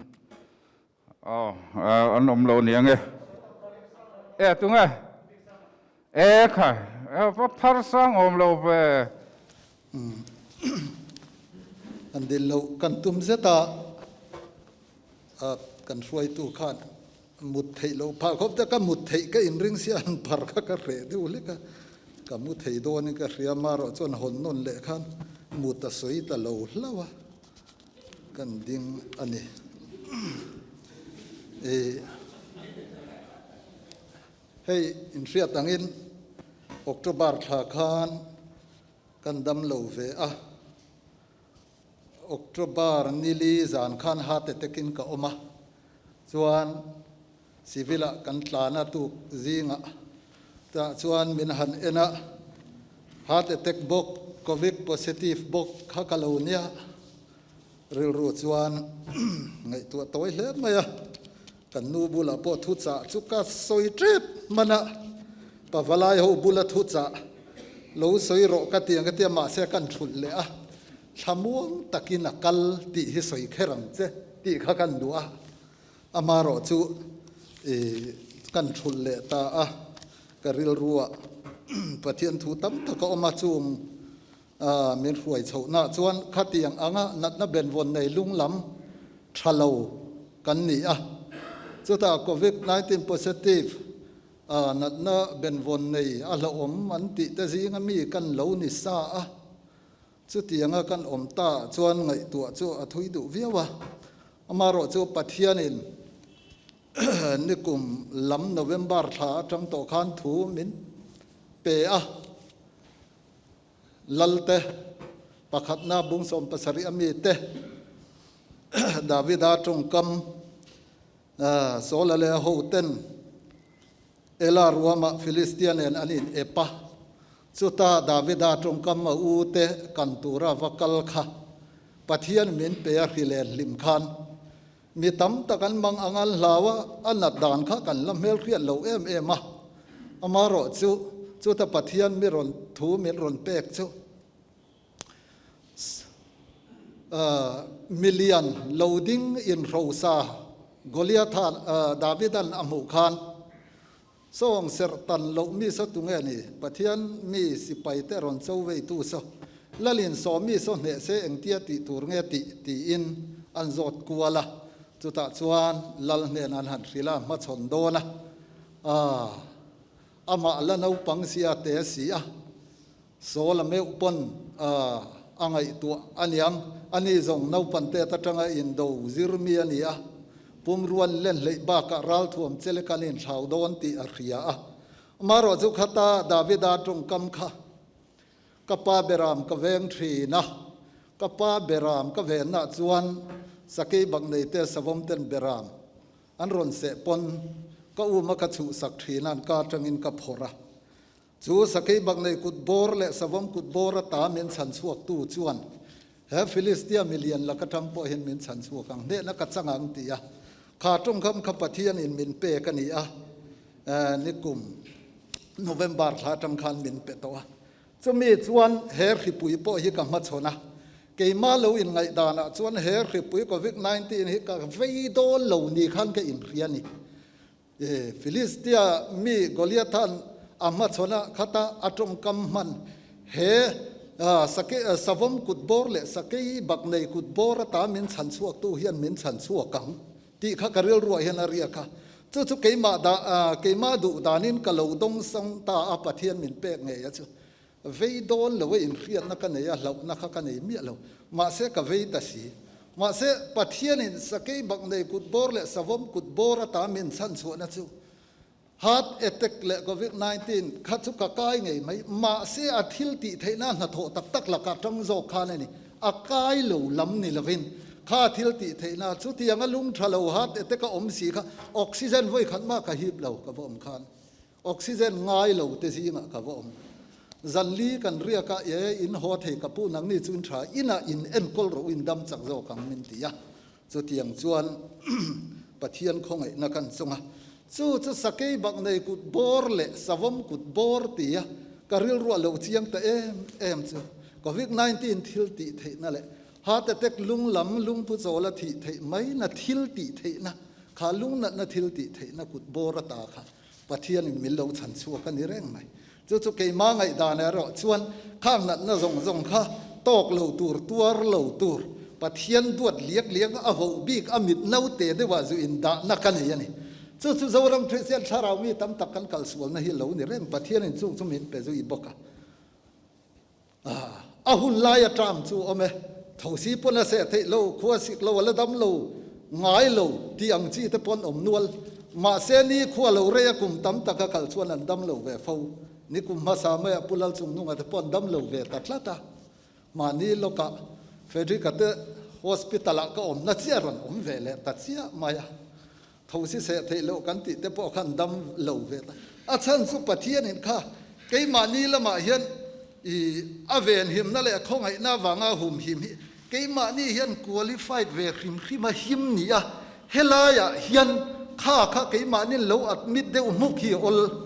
aw an awm lo nia nge. E tunge e kha va phar sang awm lo ve. An dil loh kan tum zet a, kan hruaitu khan mut theih loh phah khawp te ka mut theih ka inring sia an phar kha ka hreh deuh hlek a, ka mu thei dawnin ka hria marawh chuan hawn nawn leh khan mut a sawi ta lo hlauh a, kan ding a ni. Hei inhriat angin October thla khan Kan dam lo ve a, October nili zan khan heart attack in ka awm a, chuan civil ah kan tlan a tuk zingah tah chuan min han en a, heart attack bawk covid positive bawk kha ka lo nia, rilru chuan ngaihtuah tawi hle mai a, kan nu bulah pawh thuchah chu ka sawi tep hman a, Pavalai ho bula thuchah lo sawi rawh ka ti ang ka ti a, mahse kan thulh leh a, thlamuang takin a kal tih hi sawi kher ang che tih kha kan duh a, amarawh chu ih kan thulh leh ta a, ka rilruah Pathian thu tam tak a awm a, chung min hruai chhohna chuan khatiang anga natna benvawn nei lunglam tha lo kan ni a, chutah Covid 19 positive A natna benvawn nei a hlauhawm an tih te zinga mi kan lo ni sa a, chutianga kan awm ta chuan ngaihtuah chu a thui duh viau a. Amaherawh chu Pathianin nikum lam November thla atang tawh khan thu min pe a, Lalte pakhatna bung 70 a mite Davida tawngkam Saula leh a hoten Ela ruamah Filistia nen an in ep a, chuta Davida tawngkam a u te kan tura va kal kha Pathian min pe a hri len hlim khan mi tam tak an mang ang an hlau a, a nat dan kha kan la hmelhriat lo em em a, amarawh chu chuta Pathian mi rawn thu min rawn pek chu Milian lo ding inhrosa Goliatha Davidan a hmuh khan sawng serh tan loh mi saw tunge ni? Pathian mi sipai te rawn cho veitu saw Lalin saw mi saw hneh se engtia tih tur nge tih tiin an zawt kual a. Chutah chuan Lal hnen an han hrilh a, hmachhawn dawn a. Amah la naupang sia te si a. Saul a meuh pawn a ngaihtuah a niang. Ani zawng naupan tet atanga indo zir mi a ni a, pumruan len hleih bakah ralthuam chele kan inthlau dawn tih a hria a. Amaherawh chu khata Davida tawngkam kha, Ka pa beram ka veng thin a, ka pa beram ka venna chuan Sakei bak nei te savawm ten beram an rawn seh pawn ka um a ka chhuhsak thin a, an ka atangin ka phawrh a. Chu sakei bak nei kut bawr leh savawm kut bawr ata min chhan chhuak tu chuan he Filistia milian lak atang pawh hian min chhan chhuak ang, hnehna ka chang ang ti a. Kha tawngkham kha Pathian in min pek a ni a, nikum November thla atang khan min pe tawh a. Chumi chuan he hripui pawh hi ka hmachhawn a, keimah lo inngaihdanah chuan he hripui Covid 19 hi ka vei dawn lo ni khan ka inhria a ni. Filistia mi Goliatha'n a hmachhawn a khata a tawngkam hman he savawm kut bawr leh sakei bak nei kut bawr ata min chhan chhuaktu hian min chhan chhuak ang tih kha ka rilruah hian a riak a. Chu chu keimah dah keimah duh danin ka lo dawng sang ta a Pathian min pek ngei a chu. Vei dawn lo a inhriatna ka nei a, hlauhna kha ka nei miah lo. Mahse ka vei ta si. Mahse Pathianin sakei bak nei kut bawr leh savawm kut bawr ata min chhan chhuahna chu heart attack leh covid 19 kha chu ka kai ngei mai. Mahse a thil tih theihna hnathawh tak tak lakah tang zawk khan a ni. A kai lo lam ni lovin kha thil tih theihna chutiang a lung tha lo heart attack a awm si kha oxygen vawi khat mah ka hip lo ka va awm khan. Oxygen ngai lo te zingah ka va awm. Zanli kan riak a, e, in haw thei ka pu nangni chu in tha, inah in enkawl rawh u, in dam chak zawk ang min ti a. Chutiang chuan Pathian khawngaihna kan chung a, chu chu sakei bak nei kut bawr leh savawm kut bawr ti a ka rilruah lo chiang ta em em chu Covid 19 thil tih theihna leh heart attack lung lam lungphu chawl a thih theih mai na thil tih theihna kha lungnatna thil tih theihna kut bawr ata kha Pathianin min lo chhan chhuak a ni reng mai. Chu chu keimah ngaihdan erawh chuan khang natna zawng zawng kha tawk lo tur, tuar lo tur, Pathian duat liak liak a voh bik a mit naute deuhah zu indahna ka nei a ni. Chu chu Zoram Kristian thlarau mi tam tak kan kalsualna hi lo ni reng. Pathianin chung chu min pe zui bawk a. A hun lai a ṭam chu awm e. Thosi pawn a seh theih lo, khua sik lo, a la dam lo, ngai lo tih ang chi te pawn awm nual. Mahse ni khua lo rei a kum tam tak a kal chuan an dam lo ve fo. Ni kum hmasa maiah Pu Lalchungnunga te pawh an dam lo ve ta tlat a. Mahni lawkah Frederick-a te hospital-ah ka awmna chiah rawn awm ve leh ta chiah mai a. Thosi seh theih loh kan tih te pawh khan dam lo ve ta. A chhan chu Pathianin kha keimahni lamah hian i a venhimna leh a khawngaihna avanga humhim hi keimahni hian qualified ve hrim hrim a him ni a, helaiah hian kha kha keimahnin lo admit deuh hmuk hi a awl.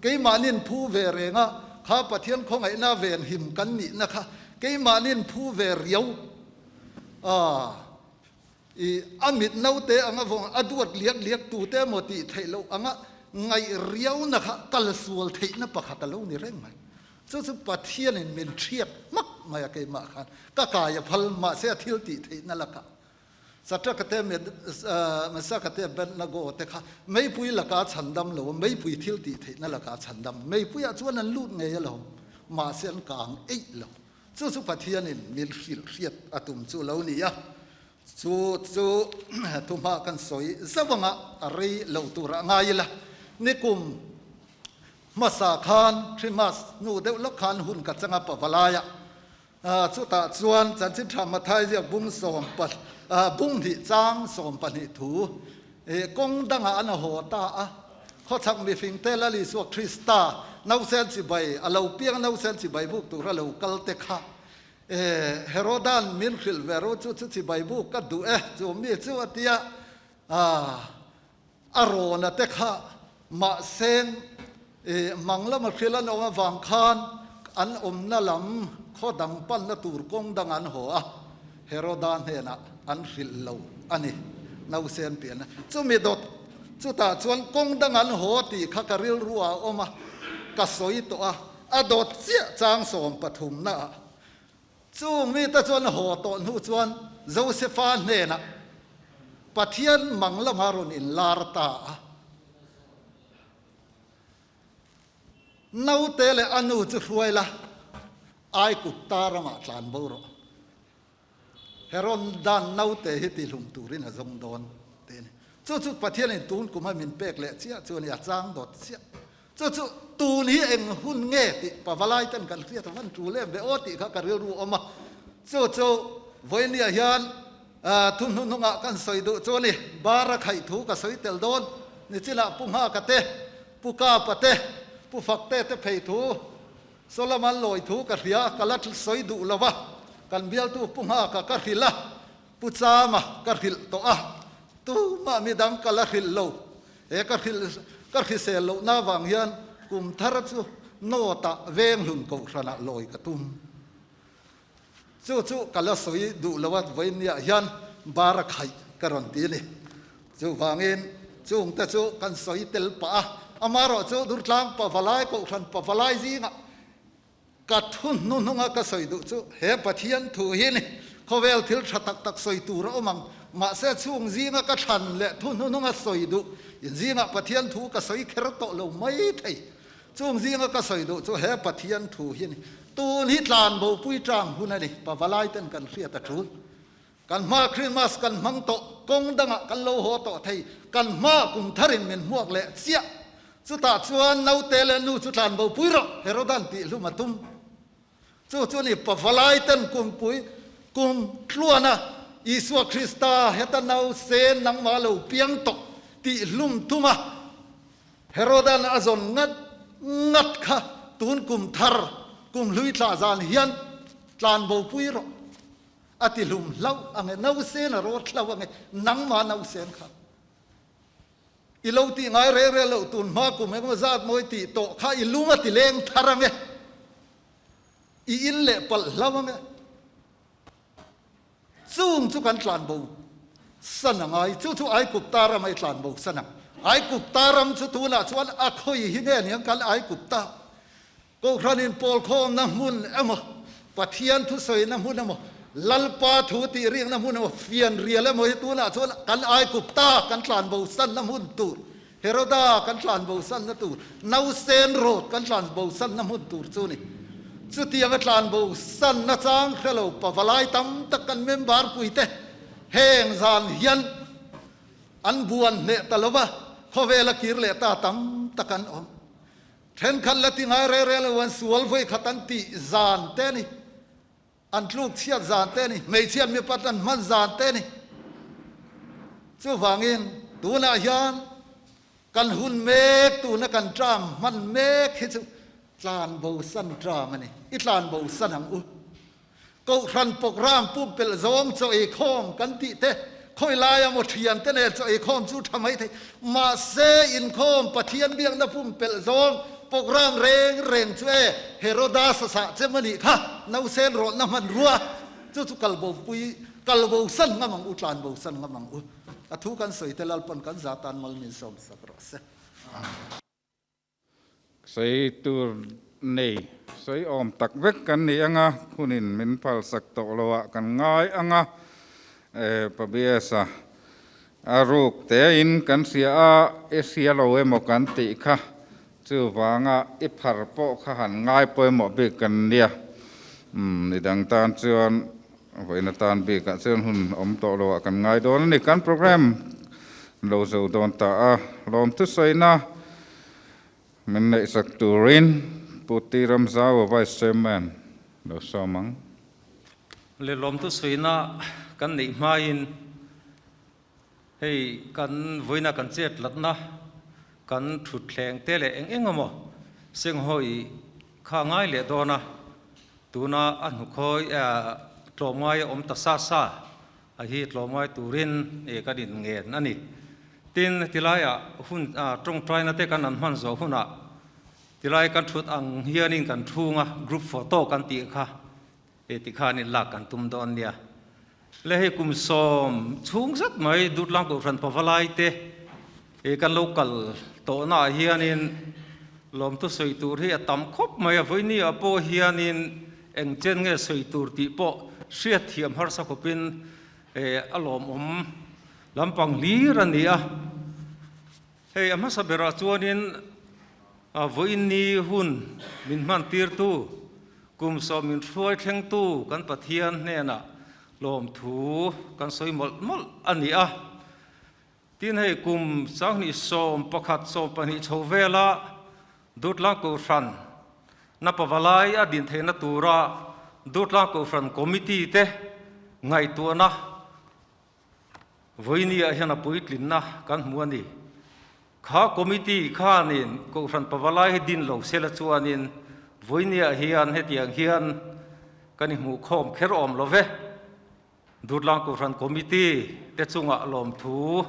Keimahnin phu ve reng a, kha Pathian khawngaihna venhim kan nihna kha keimahnin phu ve riau a. I a mit naute anga vawng a duat liak liak tute emaw tih theih loh anga ngaih riauna kha kal sual theihna pakhat a lo ni reng mai. Chu chu Pathianin min hriat hmak mai a keimah khan ka kai a phal mahse a thil tih theihna lakah Satraka te Mesaka te Abednego te kha meipui laka chhandam lo a meipui thil tih theihna laka chhandam meipuiah chuan an lut ngei alawm mahse an kang eih lo. Chu chu Pathianin min hrilh hriat a tum chu lo ni a, chu chu thuhma kan sawi zauh anga a rei lo turah ngai ila. Nikum hmasa khan Christmas hnu deuh lawk khan hun ka chang a Pavalaiah, chutah chuan Chanchin Tha Mathai ziak bung sawm bung hnih chang 12 thu kawng dangah an a haw ta a. Khawchhak mifing te Lal Isua Krista nausen chibai a lo piang nausen chibai buk tura lo kal te kha e Herodan min hrilh ve ro chu chu chibai buk ka duh e chu mi chu a tia a rawna te kha mahseng e mang lama hrilh an awm avang khan an awmna lam khaw dang panna tur kawng dang an haw a Heroda hnenah an hrilh lo a ni. Nausen pian a. Chumi dawt chutah chuan kawng dang an haw tih kha ka rilru ah a awm a, ka sawi tawh a, a dawt chiah chang 13 na ah. Chung mite chuan haw tawh hnu chuan Josefa hnenah Pathian mang lama rawn inlar ta a. Naute leh a nu chu hruai la, Aikupta ramah tlan bo rawh. Heron dan naute hi tihlum turin a zawng dawn tih a ni. Chu chu Pathianin tun kum a min pek leh chiah chu a ni, a chang dawt chiah. Chu chu tun hi eng hun nge tih pavalai ten kan hriat a van tul em ve aw tih kha ka rilru awm a. Chu chu vawinia hian. Thu hnuhnungah kan sawi duh chu a ni. Bar a khaih thu ka sawi tel dawn. Nichilah Pu Nghaka te, Pu Kapa te, Pu Fakte te phei thu, Solomon lawi thu ka hria, ka la sawi duh lo va. Kan bialtu Pu Nghaka ka hrilh a, Pu Chama ka hrilh tawh a, tumah midang ka la hrilh lo. He ka hrilh ka hrisel lohna avang hian kum thar chu North-ah Venghlun Kohhranah lawi ka tum. Chu chu ka la sawi duh lo a, vawiinniah hian bar a khaih ka rawn ti a ni. Chuvangin chungte chu kan sawi tel pah a, amaherawh chu Durtlang Pavalai Kohhran Pavalai zingah ka thu hnuhnunga ka sawi duh chu he Pathian thu hi ni. Khawvel thil tha tak tak sawi tur a awm ang, mahse chung zinga ka thlan leh thu hnuhnunga sawi duh in zingah Pathian thu ka sawi kher tawh lo mai thei. Chung zinga ka sawi duh chu he Pathian thu hi a ni. Tun hi tlan bopui tang hun a ni. Pavalai ten kan hriat a tul. Kan hma Christmas kan hmang tawh, kawng dangah kan lo haw tawh thei. Kan hma kum tharin min hmuak leh chiah. Chutah chuan naute leh nu chu tlan bopui rawh, Herodan tih hlum a tum. Chu chu ni pavalai ten kumpui kum tluana Isua Krista heta nausen nangmah lo piang tawh tih hlum tum a. Herodan a zawn ngat ngat kha tun kum thar kum hlui thlah zan hian tlan bo pui rawh a ti hlum hlauh ang e, nausen a rawt hlauh ang e, nangmah nausen kha i lo tih ngai reng reng loh tun hma kum engemaw zat mawi tih tawh kha i lung a ti leng thar ang e, i in leh palh hlauh ang e. Chung chu kan tlan bo san a ngai. Chu chu Aigupta ram a i tlan bo san ang. Aigupta ram chu tunah chuan a khawi hi nge niang kan Aigupta Kohhran in pawl khawmna hmun emaw, Pathian thusawina hmun emaw, Lalpa thu tih rikna hmun emaw, fian rial emaw hi tunah chuan kan Aigupta kan tlan bo sanna hmun tur, Heroda kan tlan bo sanna tur, Nausen Road kan tlan bo sanna hmun tur chu ni. Chutianga tlan bo sanna chang hre lo pavalai tam tak kan member puite heng zan hian an buan hneh ta lo va, khawvela kir leh ta tam tak an awm. Thenkhat la ti ngai reng reng lo an sual vawi khat an tih zan te a ni. An tluk chhiat zan te a ni, hmeichhiat mipat an hman zan te a ni. Chuvangin tunah hian kan hun mek tuna kan tram hman mek hi chu tlan bo san tram a ni. I tlan bo san ang u. Kohhran program pumpelh zawng chaw ei khawm kan tih te, khawi laia maw thian te nen chaw ei khawm chu tha mai thei. Mahse inkhawm Pathian biakna pumpelh zawng Program reng reng chu e Heroda sasah chem a nih kha, nausen rawlhna hmanrua chu chu kal bo pui, kal bo san ngam ang u, tlan bo san ngam ang u. A thu kan sawi te Lalpan kan za tan mal min sawm sak rawh se. Sawi tur nei, sawi awm tak vek kan ni anga, khunin min phal sak tawh lo ah kan ngai anga, e Pabiasa A ruk tein kan hria a, i hria lo emaw kan tih kha, chuvanga i phar pawh kha han ngai pawimawh bik kan nia. Umm, ni dang tan chuan vawiin atan bikah chuan hun awm tawh lo ah kan ngai dawn a ni. Kan program lo zo dawn ta a, lawmthusawina min neihsak turin Pu T. Ramzau Vice Chairman lo sawm ang. Le lawmthusawina kan neih hmain hei kan vawiina kan chet latna kan thutthleng te leh eng eng emaw senghawi kha ngai leh dawn a, tuna a hnukhawi tlawmngai a awm ta sa sa a hi tlawmngai turin kan inngen a ni. Tin, tilaiah hun tawngtaina te kan an hman zawh hunah Tilai kan thut ang hianin kan thunga group photo kan tih kha e tikhanin lak kan tum dawn nia. Le hei kum sawm chhung zet mai Dutlang Kohhran Pavalai te e kan lo kal tawhna ah hianin lawmthu sawi tur hi a tam khawp mai a, vawiini ah pawh hianin eng chen nge sawi tur tih pawh hriatthiam harsa khawpin e a lawmawm lampang hlir a ni a. Hei a hmasa berah chuanin vawiinni hun min hmantirtu, kum sawm min hruai thlengtu kan Pathian hnenah lawmthu kan sawi mawlh mawlh a ni a. Tin hei kum sanghnih 11 12 chho vela Dutlang Kohhran na pavalai a din theihna tura Dutlang Kohhran Committee te ngaihtuahna. Vawinia hian a puitlinna kan hmu a ni. Kha committee khanin Kohhran Pavalai hi din lo sela chuanin vawinia hian hetiang hian kan inhmuh khawm kher awm lo ve. Durtlang Kohhran Committee te chungah lawmthu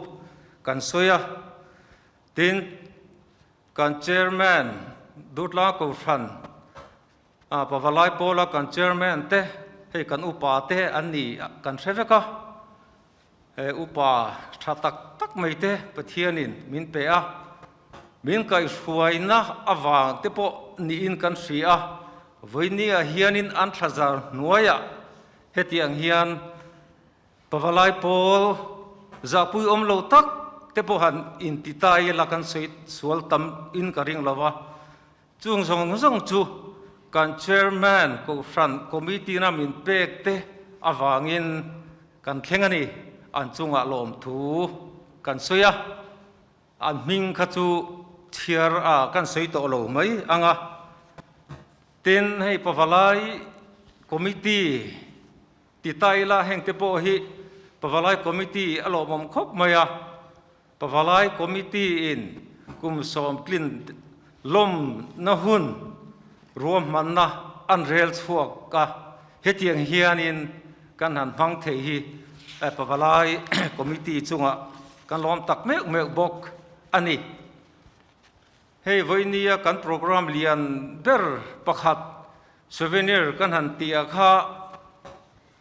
kan sawi a. Tin, kan Chairman Durtlang Kohhran Pavalai pawla kan Chairman te hei kan upa te an ni kan hre vek a. He upa tha tak tak mai te Pathianin min pe a, min kaihhruaina avang te pawh niin kan hria a, vawinia hianin an thlazar hnuaiah hetiang hian pavalai pawl zahpui awm lo tak te pawh han inti ta ila kan sawi sual tam in ka ring lo va, Chung zawng zawng chu kan Chairman Kohhran Committee-na min pek te avangin kan thleng a ni. An chungah lawmthu kan sawi a, an hming kha chu chhiar a kan sawi tawh lo mai ang a. Tin, hei Pavalai Committee ti ta ila heng te pawh hi Pavalai Committee a lawmawm khawp mai a. Pavalai Committee-in kum sawmtlin lawmna hun ruahmanna an rel chhuak a, hetiang hianin kan han hmang thei hi Pavalai Committee chungah kan lawm tak meuh meuh bawk a ni. Hei vawinia kan programme lian ber pakhat souvenir kan han tih ah kha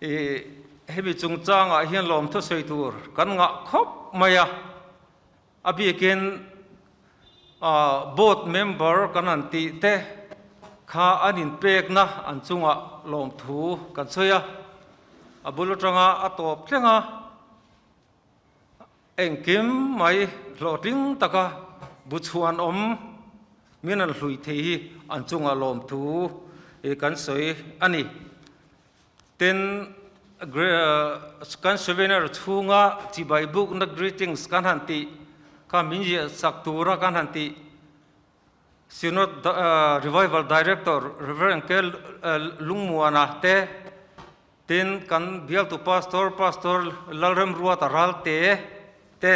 I hemi chungchangah hian lawmthu sawi tur kan ngah khawp mai a, a bikin board member kan han tih te kha an inpekna an chungah lawmthu kan sawi a, a bul atanga a tawp thleng a, engkim mai hlawhtling taka bu chhuan awm min an hlui thei hi an chungah lawmthu kan sawi a ni. Tin, kan souvenir chhunga chibai bukna greetings kan han tih kha min ziah sak tura kan han tih Synod Revival Director Rev. K. Lungmuana te, tin kan bialtu Pastor Pastor Lalremruata Ralte te,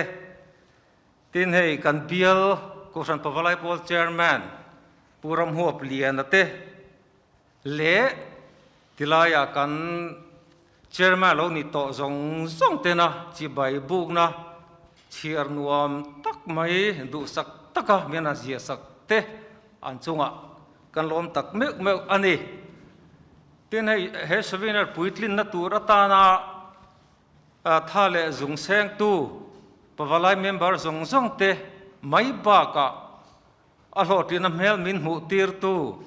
tin hei kan bial Kohhran Pavalai Pawl Chairman Pu Ramhuap Liana te, Leh tilaiah kan chairman lo ni tawh zawng zawng tena chibai bukna chhiar nuam tak mai duhsak taka min a ziahsak te an chungah kan lawm tak meuh meuh a ni. Tin hei he souvenir puitlinna tur atana tha leh zung sengtu pavalai member zawng zawng te mai bakah A hlawhtlina hmel min hmuh tirtu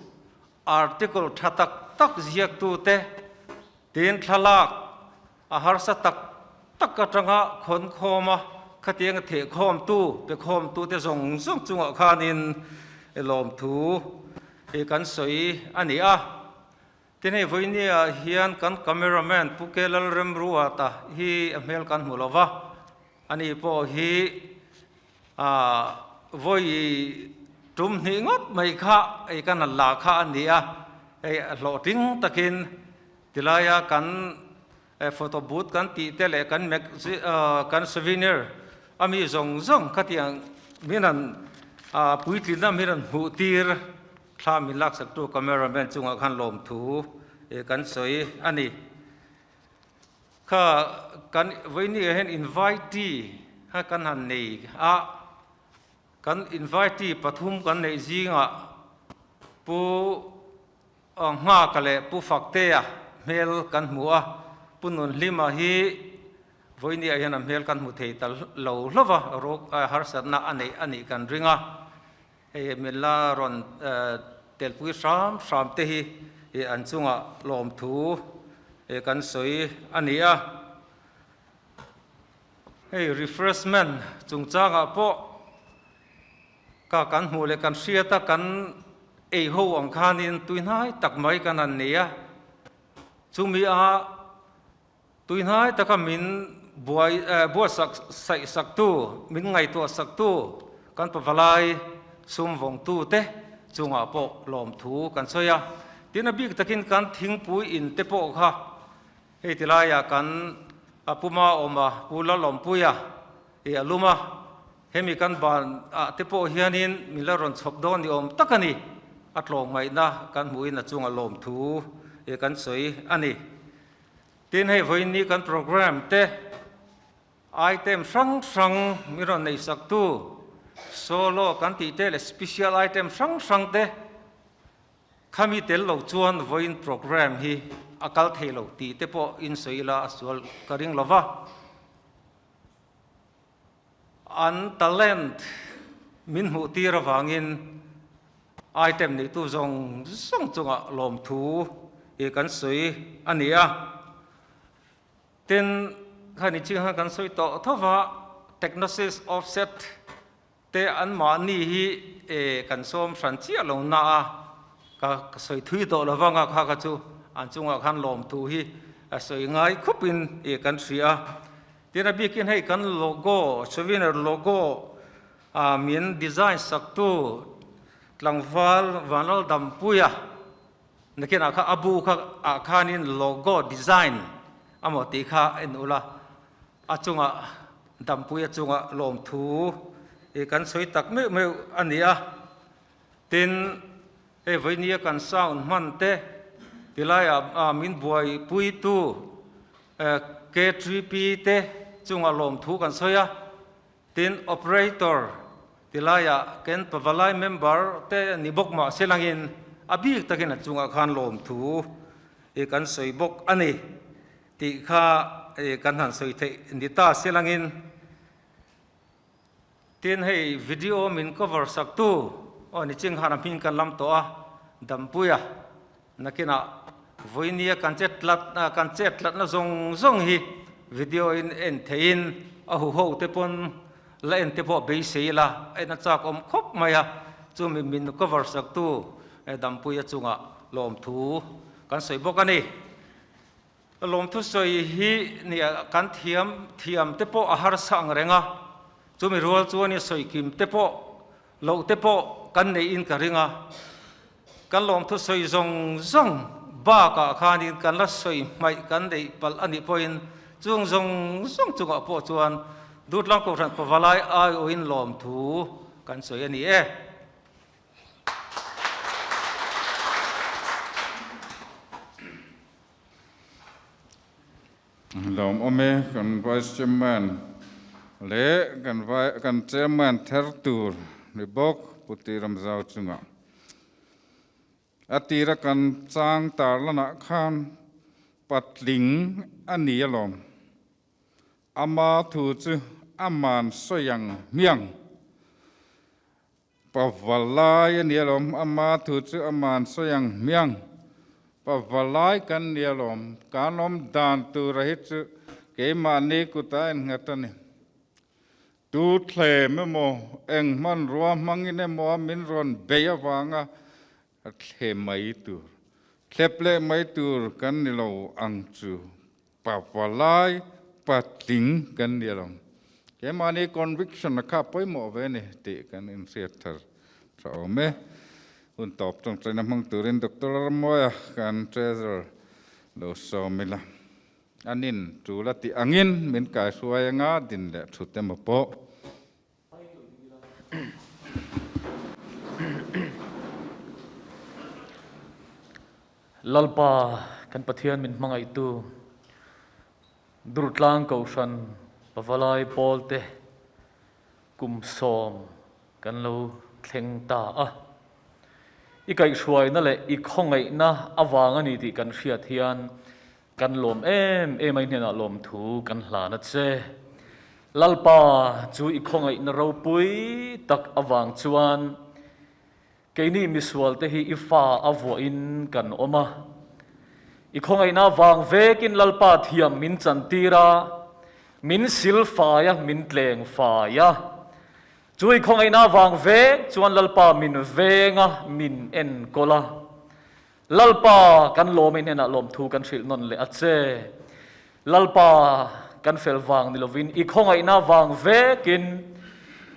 article tha tak tak ziaktute tin thlalak a harsa tak tak atanga khawn khawm a, khatianga thehkhawmtu pe khawmtute zawng zawng chungah khanin lawmthu hi kan sawi a ni a. Tin hei vawinia hian kan cameraman Pu Ke Lalremruata hi a hmel kan hmu lo va, ani pawh hi Aaa vawi tum hnih ngawt mai kha ei kan han la kha a ni a, hei a hlawhtling takin tilaia kan photo booth kan tih te leh kan kan souvenir a mi zawng zawng khatiang min han puitlina min han hmuh tir thla min laksak tu cameraman chungah khan lawmthu kan sawi a ni. Kha kan vawinia hian invitee kha kan han nei a, kan invitee pathum kan neih zingah Pu Nghaka leh Pu Faktea hmel kan hmu a, Pu Nunhlima hi vawinia hian a hmel kan hmu thei ta lo hlauh va, harsatna a neih a nih kan ring a, hei min la rawn telpui hram hram te hi an chungah lawmthu kan sawi a ni a. Hei refreshment chungchangah pawh ka kan hmuh leh kan hriat a, kan ei ho ang khanin tuihnai tak mai kan han nei a, chumi a Tuihnai taka min buai buatsak saih saktu, min ngaihtuah saktu kan pavalai sum vawngtute chungah pawh lawmthu kan sawi a. Tin, a bik takin kan thingpui in te pawh kha hei tilaiah kan A puma awm a, Pu Lalawmpuia i a lum a, hemi kan ban ah te pawh hianin min la rawn chhawp dawn ni awm tak a ni. A tlawmngaihna kan hmuhin a chunga lawmthu i kan sawi a ni. Tin, hei vawiin kan program te item hrang hrang min rawn neihsaktu solo kan tih te leh special item hrang hrang te Khami tel lo chuan vawiin program hi a kal thei lo tih te pawh in sawi ila a sual ka ring lo va. An talent min hmuh tir avangin item neitu zawng zawng chungah lawmthu hi kan sawi a ni a. Tin, khani ching khan kan sawi tawh tho va, Technosis Offset Te anmahni hi e kan sawm hran chiah lo na a, ka sawi thui tawh lo vang a, kha kha chu an chungah khan lawmthu hi a sawi ngai khawpin e kan hria a. Tin a bikin hei kan logo, souvenir logo a min design saktu tlangval Vanlaldampuia nakinah kha a bu kha ah khanin logo design amaw tih kha en ula A chungah dampui a chungah lawmthu i kan sawi tak meuh meuh a ni a. Tin, hei vawinia kan sound hman te tilaiah min buaipuitu KTP te chungah lawmthu kan sawi a. Tin, operator tilaiah kan pavalai member te ni bawk mah se langin a bik takin a chungah khan lawmthu i kan sawi bawk a ni. Tih kha kan han sawi theih ni ta se langin tin hei video min cover sak tu aw ni ching khan a hming kan lam tawh a Dampuia nakinah vawinia kan chet tlat kan chet tlatna zawng zawng hi video in en theihin a huho te pawn la en te pawh beisei ila en a chak awm khawp mai a chumi min cover sak tu Dampuia chungah lawmthu kan sawi bawk a ni. Lawmthu sawi hi nia kan thiam thiam te pawh a harsa ang reng a, chumi rual chuan i sawi kim te pawh loh te pawh kan neihin ka ring a. Kan lawmthu sawi zawng zawng bakah khanin kan la sawi hmaih kan neih palh a nih pawhin chung zawng zawng chungah pawh chuan Dutlang Kohhran Pavalai aiawhin lawmthu kan sawi a ni e. Lawm awm e, kan Vice Chairman leh kan kan Chairman ther tur ni bawk Pu Ti Ramzau chungah a tira kan chang tar lanah khan patling a ni alawm. Ama thu chu aman sawi ang hmiang. Pavalai a ni alawm, ama thu chu aman sawi ang hmiang. Pavalai kan ni alawm, kan awm dan tura hi chu keimahni kutah a innghat a ni. Tu thlem emaw, eng hmanrua hmangin emaw a min rawn bei avanga a thlem mai tur, thlep leh mai tur kan ni lo ang chu. Pavalai patling kan ni alawm. Keimahni conviction a kha pawimawh ve a ni tih kan inhriat thar tha awm e. Hun tawp tawngtaina hmang turin Doctor Ramawia kan Treasurer lo sawm ila. Anin tul a tih angin min kaihruai anga din leh thut emaw pawh. Lalpa kan Pathian min hmangaihtu Durtlang Kohhran Pavalai Pawlte kum sawm kan lo thleng ta a. I kaihhruaina leh i khawngaihna avang a ni tih kan hriat hian kan lawm em em a, i hnenah lawmthu kan hlan a che. Lalpa chu i khawngaihna ropui tak avang chuan Keini misualte hi i fa a vuahin kan awm a, i khawngaihna vang vekin Lalpa thiam min chantir a, min sil fai a, min tleng fai a. Chu i khawngaihna vang vek chuan Lalpa min veng a, min enkawl a. Lalpa kan lawm in hnenah lawmthu kan hrilh nawn leh a che. Lalpa kan fel vang ni lovin i khawngaihna vang vekin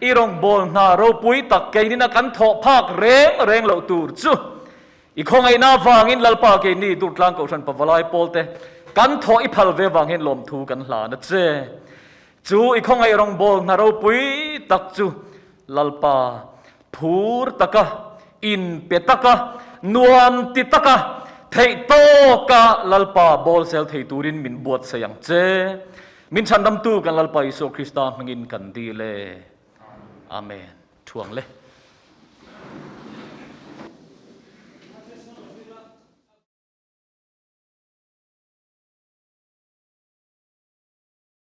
i rawngbâwl hna ropui tak keinina kan thawh phâk reng reng loh tur chu i khawngaihna vangin Lalpa keini Durtlang Kohhran Pavalai pawlte Kan thawh i phal ve vang hian lawmthu kan hlan a che. Chu i khawngaih rawngbawl hna ropui tak chu Lalpa phur taka, inpe taka, nuam ti taka, theih tawka Lalpa bawl sel thei turin min buatsaih ang che. Min chhandamtu kan Lalpa Isua Krista hmingin kan dil e. Amen. Thuang le.